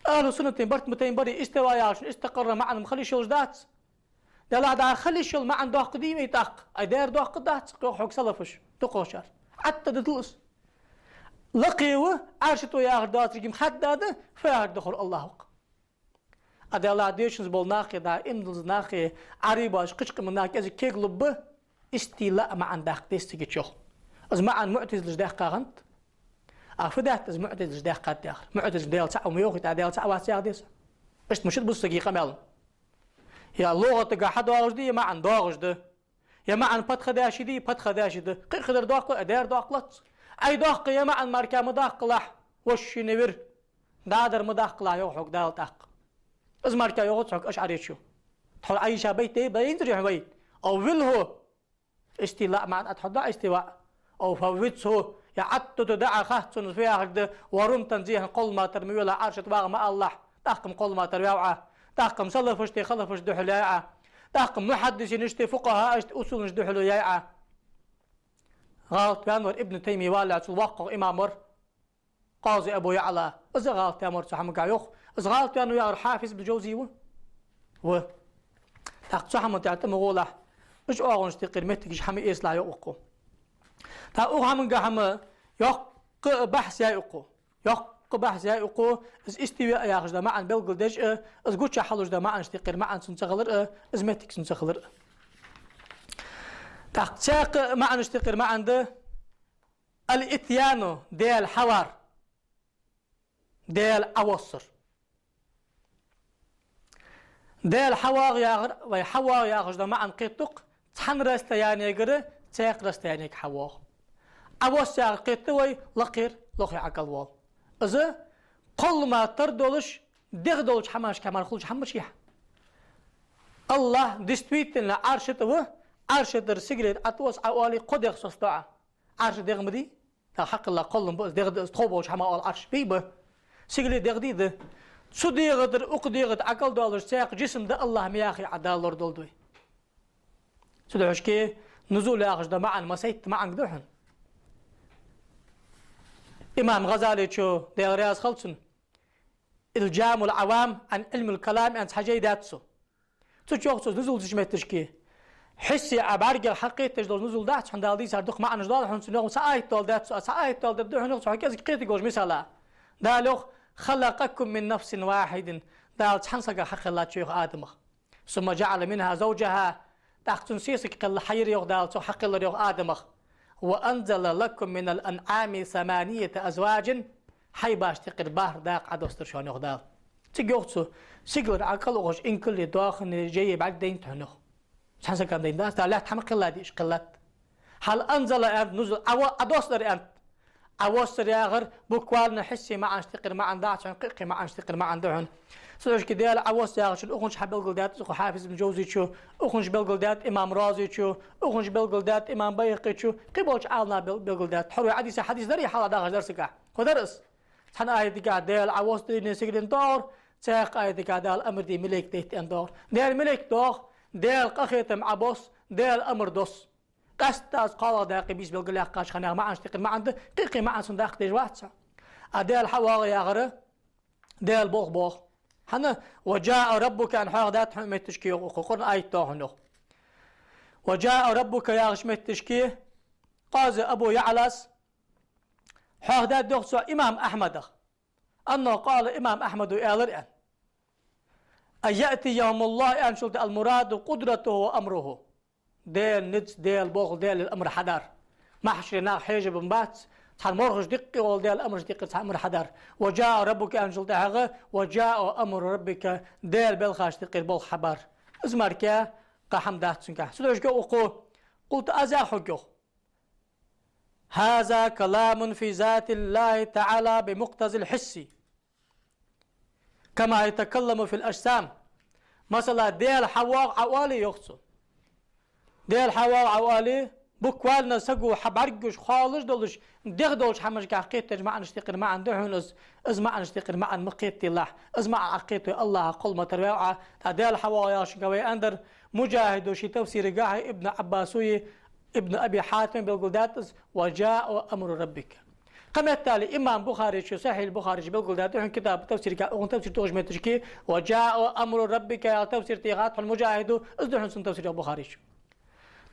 Ахьлу суннатийн барт ма тайна барий, истива яхачун истакъарра маӀан-м хила йиш йолаш дац. Делахь дӀа хила йиш йола маӀан доккха дий вай тӀаккха? Ай, дера доккха дац, йоах хьога салафаша, дукхагӀчар. Ӏаттат да из. Лакхе ва, Ӏарша тӀа ва яхар доацилга-м хадда да, фу яхар да ховр АллахӀа ва-кх. А делахь дешанза бола нахи, дӀа иман дилланза нахи, Ӏарбий боацаш кхыча къаман нах кӀезига кегалургба, истила маӀан даккха деза цига чу. Из маӀан муӀтазилаша даьккха хиннад. А фу даьд из муӀтазилаша даьккхад яхар? МуӀтазилаша Даьла цаӀ ва ма йоахий, тӀаккха Даьла цаӀ вац яха деза? Иштта ма шид бусаги къамаьл. Е лугӀатагахьа доагӀаш дий, е маӀан доагӀаш да. Е маӀан патха даьши дий, патха даьши да. Кхы а хилар доккха, а дера доккха лац. Ай доккха, е маӀан мара ма даккхалахь, вошшийна вир. ДӀадар ма даккхалахь, йоах хьога Дала тӀаккха. Из мара йоахац хьога ашӀаречо. Тхо Ӏайша байт дий, байнзар хьона вай. أو وله. Истила маӀан атхьо да истива. أو فوته. Е Ӏаттата да Ӏа, хац цунна фу яхар да, ورم تنزيها, кхолла мара ма велахь, Ӏарша тӀа вагӀа ма алалахь, тӀаккха-м кхолла мара ваьв Ӏа. ТӀаккха-м салафашта, халафашта духьалъяьй Ӏа. ТӀаккха-м мухьаддисинашта, фукъахӀаашта, усулнашта духьалъяьй Ӏа. ГӀалат ваьнна вар Ибн Таймия валлалехь, цул воккхагӀа имам вар Къази Абу ЯӀла. Из а гӀалат ваьнна вар цу хӀамагахь, йоах. Из гӀалат ваьннав яхар Хьафиз ибн Жавзи ва? Ва. ТӀаккха цу хӀаман тӀехьа тӀа ма гӀолахь, уж оагӀонаш тӀехьара моттигаш хӀама эцалахь, йоах укхо. ТӀаккха укх хӀаманга хӀама йоккха бахьс яьй укхо. Йоккха бахьс яьй укхо, из истива яхаш дола маӀан белгалдеш а, из гуча хьалуш дола маӀанаш тӀехьара маӀан цун ца хилар а, из моттиг цун ца хилар а. ТӀаккха цхьаькха маӀанаш тӀехьара маӀан да: الإتيان — Даьла хьавар, Даьла Ӏовоссар. Даьла хьавоагӀа яхар, вай хьавоагӀа яхаш дола маӀан кхетадо-кх, цхьан расстояниегара цхьаькха расстояниега хьавоагӀа. Ӏовосс яхар кхетаду вай, лакхера лохе ӀокӀалвоал. Из кхоллама тара долаш, дегӀ долча хӀамашка мара хулаш хӀама ба шийх. АллахӀ действительно Ӏарша тӀа ва, Ӏарша тӀара сигале тӀа Ӏотос Ӏа оале, кхо дегӀ соцаду Ӏа. Ӏарша дегӀ ма дий? ТӀаккха хьакхелла кхоллам ба из, дегӀ да из, тхов болча хӀамах оал Ӏарш, бий ба? Сигале дегӀ дий да? Цу дегӀа тӀара укх дегӀа тӀа ӀокӀалдоалаш цхьаькха джисм да АллахӀ ма яхий Ӏа, Дала лорадолда вай. Цудухьа шке нузул яхаш дола маӀан массайтта маӀанга да хьона. Имам ГӀазалечо, Даьла раьза хилва цунна, «إلجام العوام عن علم الكلام» аьнна цхьа жай даьд цо. Цу чу йоах цо, нузул деча моттигашка хьиссе Ӏа бӀаргех хьакхетадеш дола нузул дац хьона, Дала дийцар дукха маӀанаш дола хьона цун, йоах, цхьа аят доаладаьд цо, а цхьа аят доаладаьр да хьона, йоах цо, хьона кӀезига кхетаргволаш мисала. Дала йоах: «خلقكم من نفس واحدة». Дала цхьан сагах хьакхеллад шо, йоах, Адамах. «ثم جعل منها زوجها». ТӀаккха цунна сесаг кхелла хьайир, йоах Дала, цох хьакхеллар, йоах, Адамах. «وأنزل لكم من الأنعام ثمانية أزواج». Хьайбашта юкъера бархӀ дакъа Ӏодоссадир шоана, йоах Дала. Цига йоах цо, сигалара ӀокӀалвахаш инкали доахани жайи бӀаргадайнад хьона, йоах. Цхьан сагах дайна дац, Дала лаьтта хӀама кхелла дий, уж кхеллад. Хьал «أنزل» аьннад, нузул, Ӏо-, Ӏодоссадар аьннад. Ӏовоссар яхар буквально хьиссе маӀанаш тӀехьара маӀан дац хьона, кхы-кхы маӀанаш тӀехьара маӀан да хьона. Цудухьа шке Даьла Ӏовосс яхачун укхунча хьабелгалдаьд укх Хьафиз ибн Жавзечо, укхунча белгалдаьд имам Разечо, укхунча белгалдаьд имам Байхакъечо, кхыболча Ӏаламнаха бел-, белгалдаьд. Тхьовра вай Ӏодийца хьадис дарий хьалха дахаш дарсагахь? Кхо дар из? Цхьан аятагахь Даьла Ӏовосс дийне сигален доагӀар, цхьаькха аятагахь Дала амар де малейк дайта аьнна доагӀар. Даьла малейк доагӀа, Даьла къахетам Ӏобосс, Даьла амар доасс. Къаьстта из кхоалагӀа дакъа бийса белгалъяьккхача хана маӀанаш тӀехьара маӀан да, кхы-кхы маӀан цунна даккха дезаш вац хьо. А Даьла хьавоагӀа яхар Даьла болх боагӀа. ХӀана, «وجاء ربك» аьнна хьоахадаьд хьона моттигашка, йоах укхо, Къуръан аят доагӀа хьона, йоах. «وجاء ربك» яхача моттигашка Къази Абу ЯӀлас хьоахадаьд, йоах цо, имам Ахьмадах. «أنه قال», имам Ахьмада аьлар аьнна: «أن يأتيهم الله», аьнначул тӀехьа, «المراد قدرته وأمره». Даьла низ, Даьла болх, Даьла лела амар хьадар. Махьшаре нах хьежаргбац, цхьан морхаш диккхе вола Даьла амараш тӀехьара цхьа амар хьадар. «وجاء ربك» аьнначул тӀехьагӀа: «وجاء أمر ربك», Даьла белхаш тӀехьара болх хьабар. Из мара кхы хӀама дац цунгахь. Цудухьа йоах укхо: «قلت», аз яхар хьога, йоах: «هذا كلام في ذات الله تعالى بمقتضى الحس، كما يتكلم في الأجسام». Масала, Даьла хьавоагӀа Ӏа оале, йоах цо. Даьла хьавоагӀа Ӏа оале, буквально саго хьабӀаргагуш, хоалуш долаш, дегӀ долча хӀамашкахь кхетадеча маӀанаш тӀехьара маӀан да хьона из, из маӀанаш тӀехьара маӀан ма кхетаделахь, из маӀан Ӏокхетавой АллахӀах кхоллама тара ваьв Ӏа. ТӀаккха Даьла хьавоагӀа яхачунга вай аьннадар, Муджахьида ший тафсирагахьеи, Ибн Ӏаббаса, Ибн Аби Хьатима белгалдаьд из: «وجاء أمر ربك». Кхыметтел имам Бухаречо Сахьихь Бухаре чу белгалдаьд хьона китаб тафсирагахь, укхун тафсир тохача моттигашка: «وجاء أمر ربك» яха тафсир техад хьона Муджахьида, из да хьона цун тафсир, йоах Бухаречо.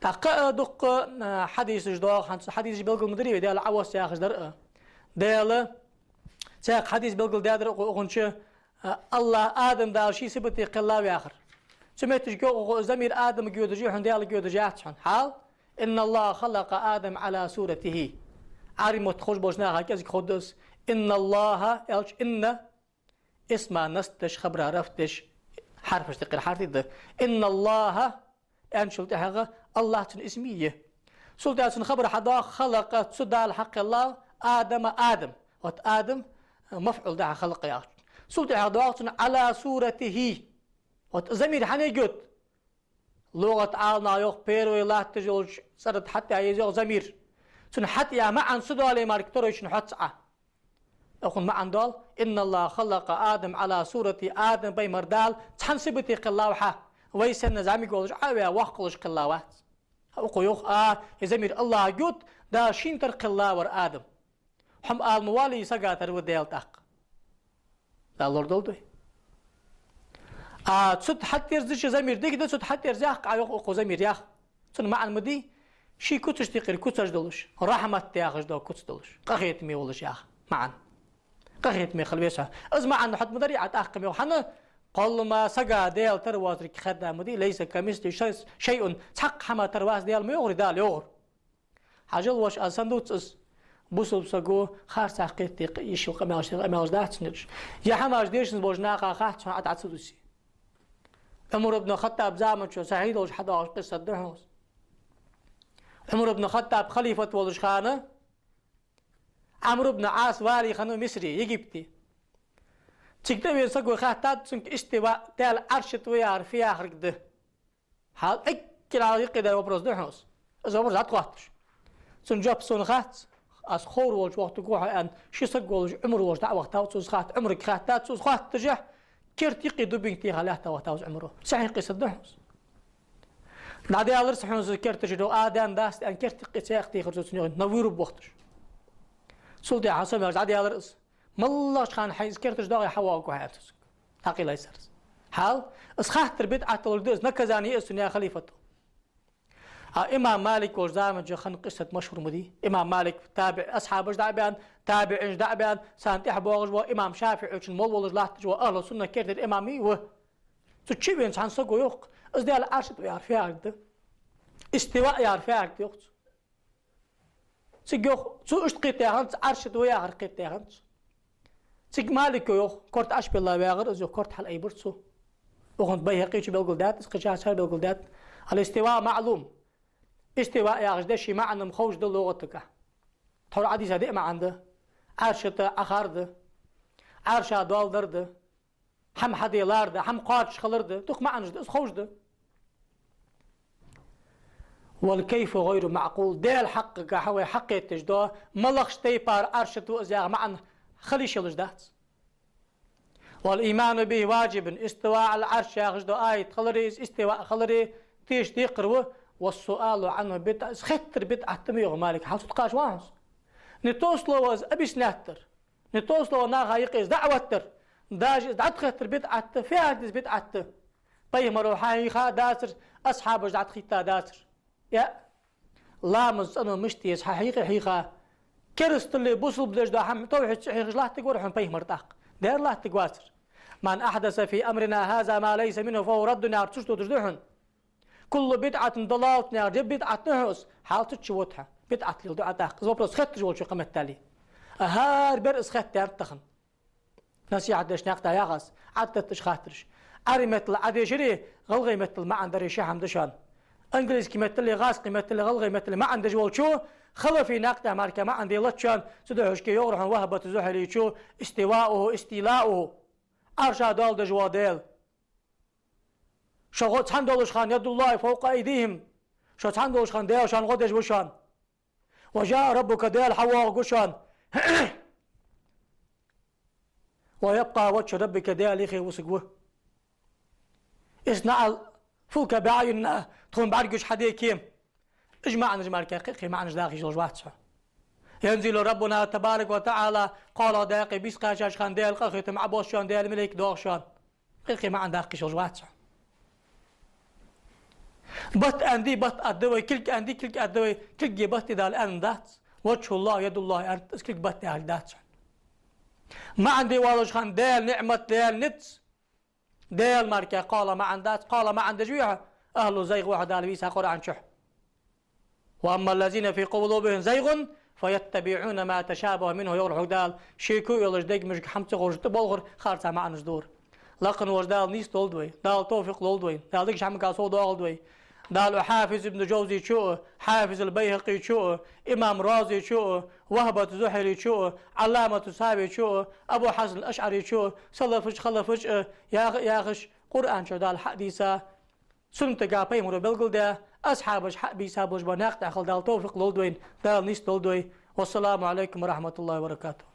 ТӀаккха а дуккха, а, хьадисаш доагӀа, хӀанз хьадисаш белгал ма дарий вай, Даьла Ӏовосс яхаш дар а. Даьла, цхьаькха хьадис белгалдаьдар укхо укхунча, а, АллахӀ Адам Дала ший сибате кхеллав яхар. Цу моттигашка йоах укхо, замир Адамага йодаш я хьона, Даьлага йодаш яц хьона. Хьал: «إن الله خلق آدم على صورته». Ӏарбий мотт ховш болча наха кӀезига ховргда из. «إن الله» аьлча, «إن» исма насб деш, хабара рафӀ деш, хьарфаш тӀехьара хьарф да. «إن الله» аьнначул тӀехьагӀа АллахӀ цун исм я. Цул тӀехьа цун хабар хьадоагӀа: «خلق», цу Дала хьакхеллав, «آدم», Адам. Вот «آدم» мафӀул да хьа «خلق» яхачун. Цул тӀехьа доагӀа цун «على صورته». Вот замир хьанга йод? ЛугӀат Ӏаламнаха йоах, первый латташ йолча цӀера тӀа хьатӀаяь еза, йоах, замир. Цун хьатӀаяь маӀан ца доале мара, второй-чун хьоц Ӏа. Укхун маӀан доал: «إن الله خلق آدم على صورته», Адам пайхамар Дала цхьан сибате кхеллав хьа. Вай санна зӀамига волаш Ӏа а ваь, воккха волаш кхеллавац. Укхо йоах: а, из замир АллахӀага йод, Дала шийна тара кхеллавар Адам. Хьо-м ала ма валий, сага тара ва Даьла тӀаккха. Дала лорадолда вай. А цу тӀа хьатӀаерзача замир дика да, цу тӀа хьатӀаерза яхар, Ӏа йоах укхо замир яхар. Цун маӀан ма дий, ший куцашта юкъера куцаш долаш, рахьмат яхаш дола куц долаш, къахетаме волаш яха маӀан. Къахетаме хила веза хьо. Из маӀан хьатӀа ма дарий Ӏа тӀаккха ма йоах. ХӀана? Кхоллама сага Даьла тара воацар кхы хадда ма дий, «ليس كمثله شيء», цхьаккха хӀама тара вац Даьла ма йоахарий, Дала йоахар. Хьажал, воша, аз санна дувц из. Бусалба саго харцахьа кхетаде йиш йола къамаьлаш, къамаьлаш дац цун ераш. Е хӀамаш дешанза болча наха хац хьона, Ӏа дӀа ца дувце. Ӏумар ибн Хаттаб заман чу сахьихь долаш хьадоагӀаш къиссат да хьона из. Ӏумар ибн Хаттаб халифат волча хана, Ӏамр ибн Ӏас вали хиннав Мисре, Египте. Цига тӀавена саго хаьттад цунга, истива, Даьла Ӏарша тӀа ва яхар фу яхилга да. Хьал эггара юкъе дар вопрос да хьона из. Из вопрос дӀатӀахоатташ. Цун жоп сона хац, аз ховр волча вахийтаргва хьо аьнна, ши саг волаш Ӏумар волча дӀа а вахийтав цо из хатта, Ӏумарга хаьттад цо из хаттача, керта юкъе дубинка теха лаьтта вахийтав из Ӏумаро. Сахьихь къиссат да хьона из. ДӀадаьлар са хьона из керта чура, а, даьнна дац аьнна, керта юкъе цхьаькха техар цо цунна, новый руб вахийташ. Цул тӀехьагӀа со мегаш дӀадаьлар из. МаллагӀча хана хьайна из керта чу доагӀе, хьавоагӀаргва хьо аьнна цо цунга. ДӀакъайла из цар. Хьал, из хаттар бидӀат долаш да, из наказани я из цунна яь халифато. А имам Малик волча заман чу хинна къиссат машхӀур ма дий. Имам Малик табиӀ-, асхьабаш дӀа а баьнна, табиӀинаш дӀа а баьнна, царна тӀехьа боагӀаш вола, имам ШафиӀийчун молла волаш латташ вола, ахӀлу сунна керттера имам вий ва. Цу чу вена цхьан саго йоах, из Даьла Ӏарша тӀа ва яхар фу яхилга да. Истива яхар фу яхилга да йоах цо. Цига йоах, цо иштта кхетадаь хиннад, Ӏарша тӀа ва яхар кхетадаь хиннад цо. Цига Малико йоах, корта Ӏочубелла вагӀар из, йоах, корта хьалъайбир цо. Укхунца Байхьакъийчо белгалдаьд из, кхычарца белгалдаьд. الاستواء معلوم. Истива яхача дешай маӀан-м ховш да лугӀатагахьа. Тхьовра Ӏодийца диъ маӀан да. Ӏарша тӀа Ӏохар да. Ӏарша доал дар да. ХӀама хьаделар да, хӀама кхоачашхилар да, дукха маӀанаш да, из ховш да. والكيف غير معقول. Даьла хьакъагахьа вай хьакхеташ да, малагӀча тайпара Ӏарша тӀа ва из яха маӀан хила йиш йолаш дац. والإيمان به واجب. استواء على العرش яхаш дола аят хилари, из истива хилари тешадекхар ва, والسؤال عنه بدعة. Из хеттар бидӀат да ма йоах Малика. Хьал цу тӀа кхача вац хьона из. Не то слово из объяснять дар. Не то слово наха юкъе из даӀват дар. Даже из дӀатӀахеттар бидӀат да, фу яхилга да из бидӀат да. Пайхамаро хьахьийха а дацар, асхьабаша дӀатӀахийтта а дацар. Я, ламаз, цӀенал мишта еза хьахьийха а хьийха. Керасталли бусалба деш дола хӀама, тавхьид ца хьийхаш латтаргвар хьона пайхамар тӀаккха? Дера латтаргвацар. من أحدث في أمرنا هذا ما ليس منه فهو رد яхар цу чу дуташ да хьона. كل بدعة ضلالة яхар, е бидӀат да хьона из, хьал цу чу вита хьо. БидӀат леладу Ӏа тӀаккха. Из вопрос хетташ волчо къаметтали. А хӀара бер из хеттадаьннад тахан. Насихьат деш наькъа тӀа яхаш, Ӏаддаташ хаттараш. Ӏарбий меттала Ӏодешари, гӀалгӀай меттала маӀан дари ши хӀама да шоана. Английски меттали, гӀазкхий меттали, гӀалгӀай меттали маӀан деш волчо, халафий наькъа тӀа мара маӀан делац шоана, цудухьа шке йоагӀар хьона Вахбат Зухьалийчо, استواؤه استيلاؤه. Ӏарша доал деш ва Даьла. Шо гӀо-, цхьана долаш хана يد الله فوق أيديهم. Шо цхьана долаш хана Даьла шоана гӀо деш ва шоана. وجاء ربك, Даьла хьавоагӀаргва шоана. ويبقى وجه ربك, Даьла юхе вусаргва. اصنع الفلك بأعيننا, тхона бӀаргагуш хьаде кема. Уж маӀанаш мара кхы-кхы маӀанаш даха йиш йолаш вац хьо. ينزل ربنا تبارك وتعالى, кхоалагӀа даькъе бийса кхаьчача хана Даьла къахетам Ӏобоссаш, Даьла малейк доагӀаш. Кхы-кхы маӀан даха йиш йолаш вац хьо. Бат аьнна дий, бат атта вай, кулг аьнна дий, кулг атта вай, кулги батти Дала аьнна дац. وجه الله يد الله аьннад, из кулг бат яхилга дац хьона. МаӀан де воаллача хана Даьла ниӀмат, Даьла низ, Даьла мара кхоалагӀа маӀан дац, кхоалагӀа маӀан деш вий хьо, أهل الزيغ ва хьо, Дала вийца Къуръан чу. وأما الذين في قلوبهم زيغ فيتبعون ما تشابه منه, йоах хьога Дала, шеко йолаш дег мишка хӀама ца ховш тӀаболхар, харцахьа маӀанаш дора. Лакха волча Дала нийса долда вай, Дала товфикъ лолда вайна, Дала дикача хӀамага совдоахалда вай. Дала Хьафиз ибн Джавзийчо а, Хьафиз ал-Байхьакъийчо а, имам Разийчо а, Вахбат Зухьалийчо а, Ӏалламат Савийчо а, Абу Хьасан ал-АшӀарийчо а, салафаша, халафаша а, яха-, яхаш, Къуръан чу Дала хьадийца, суннатага пайхамаро белгалдаь, асхьабаша хьабийца болаш бола наькъа тӀа хила Дала товфикъ лолда вайна, Дала нийса долда вай. والسلام عليكم ورحمة الله وبركاته.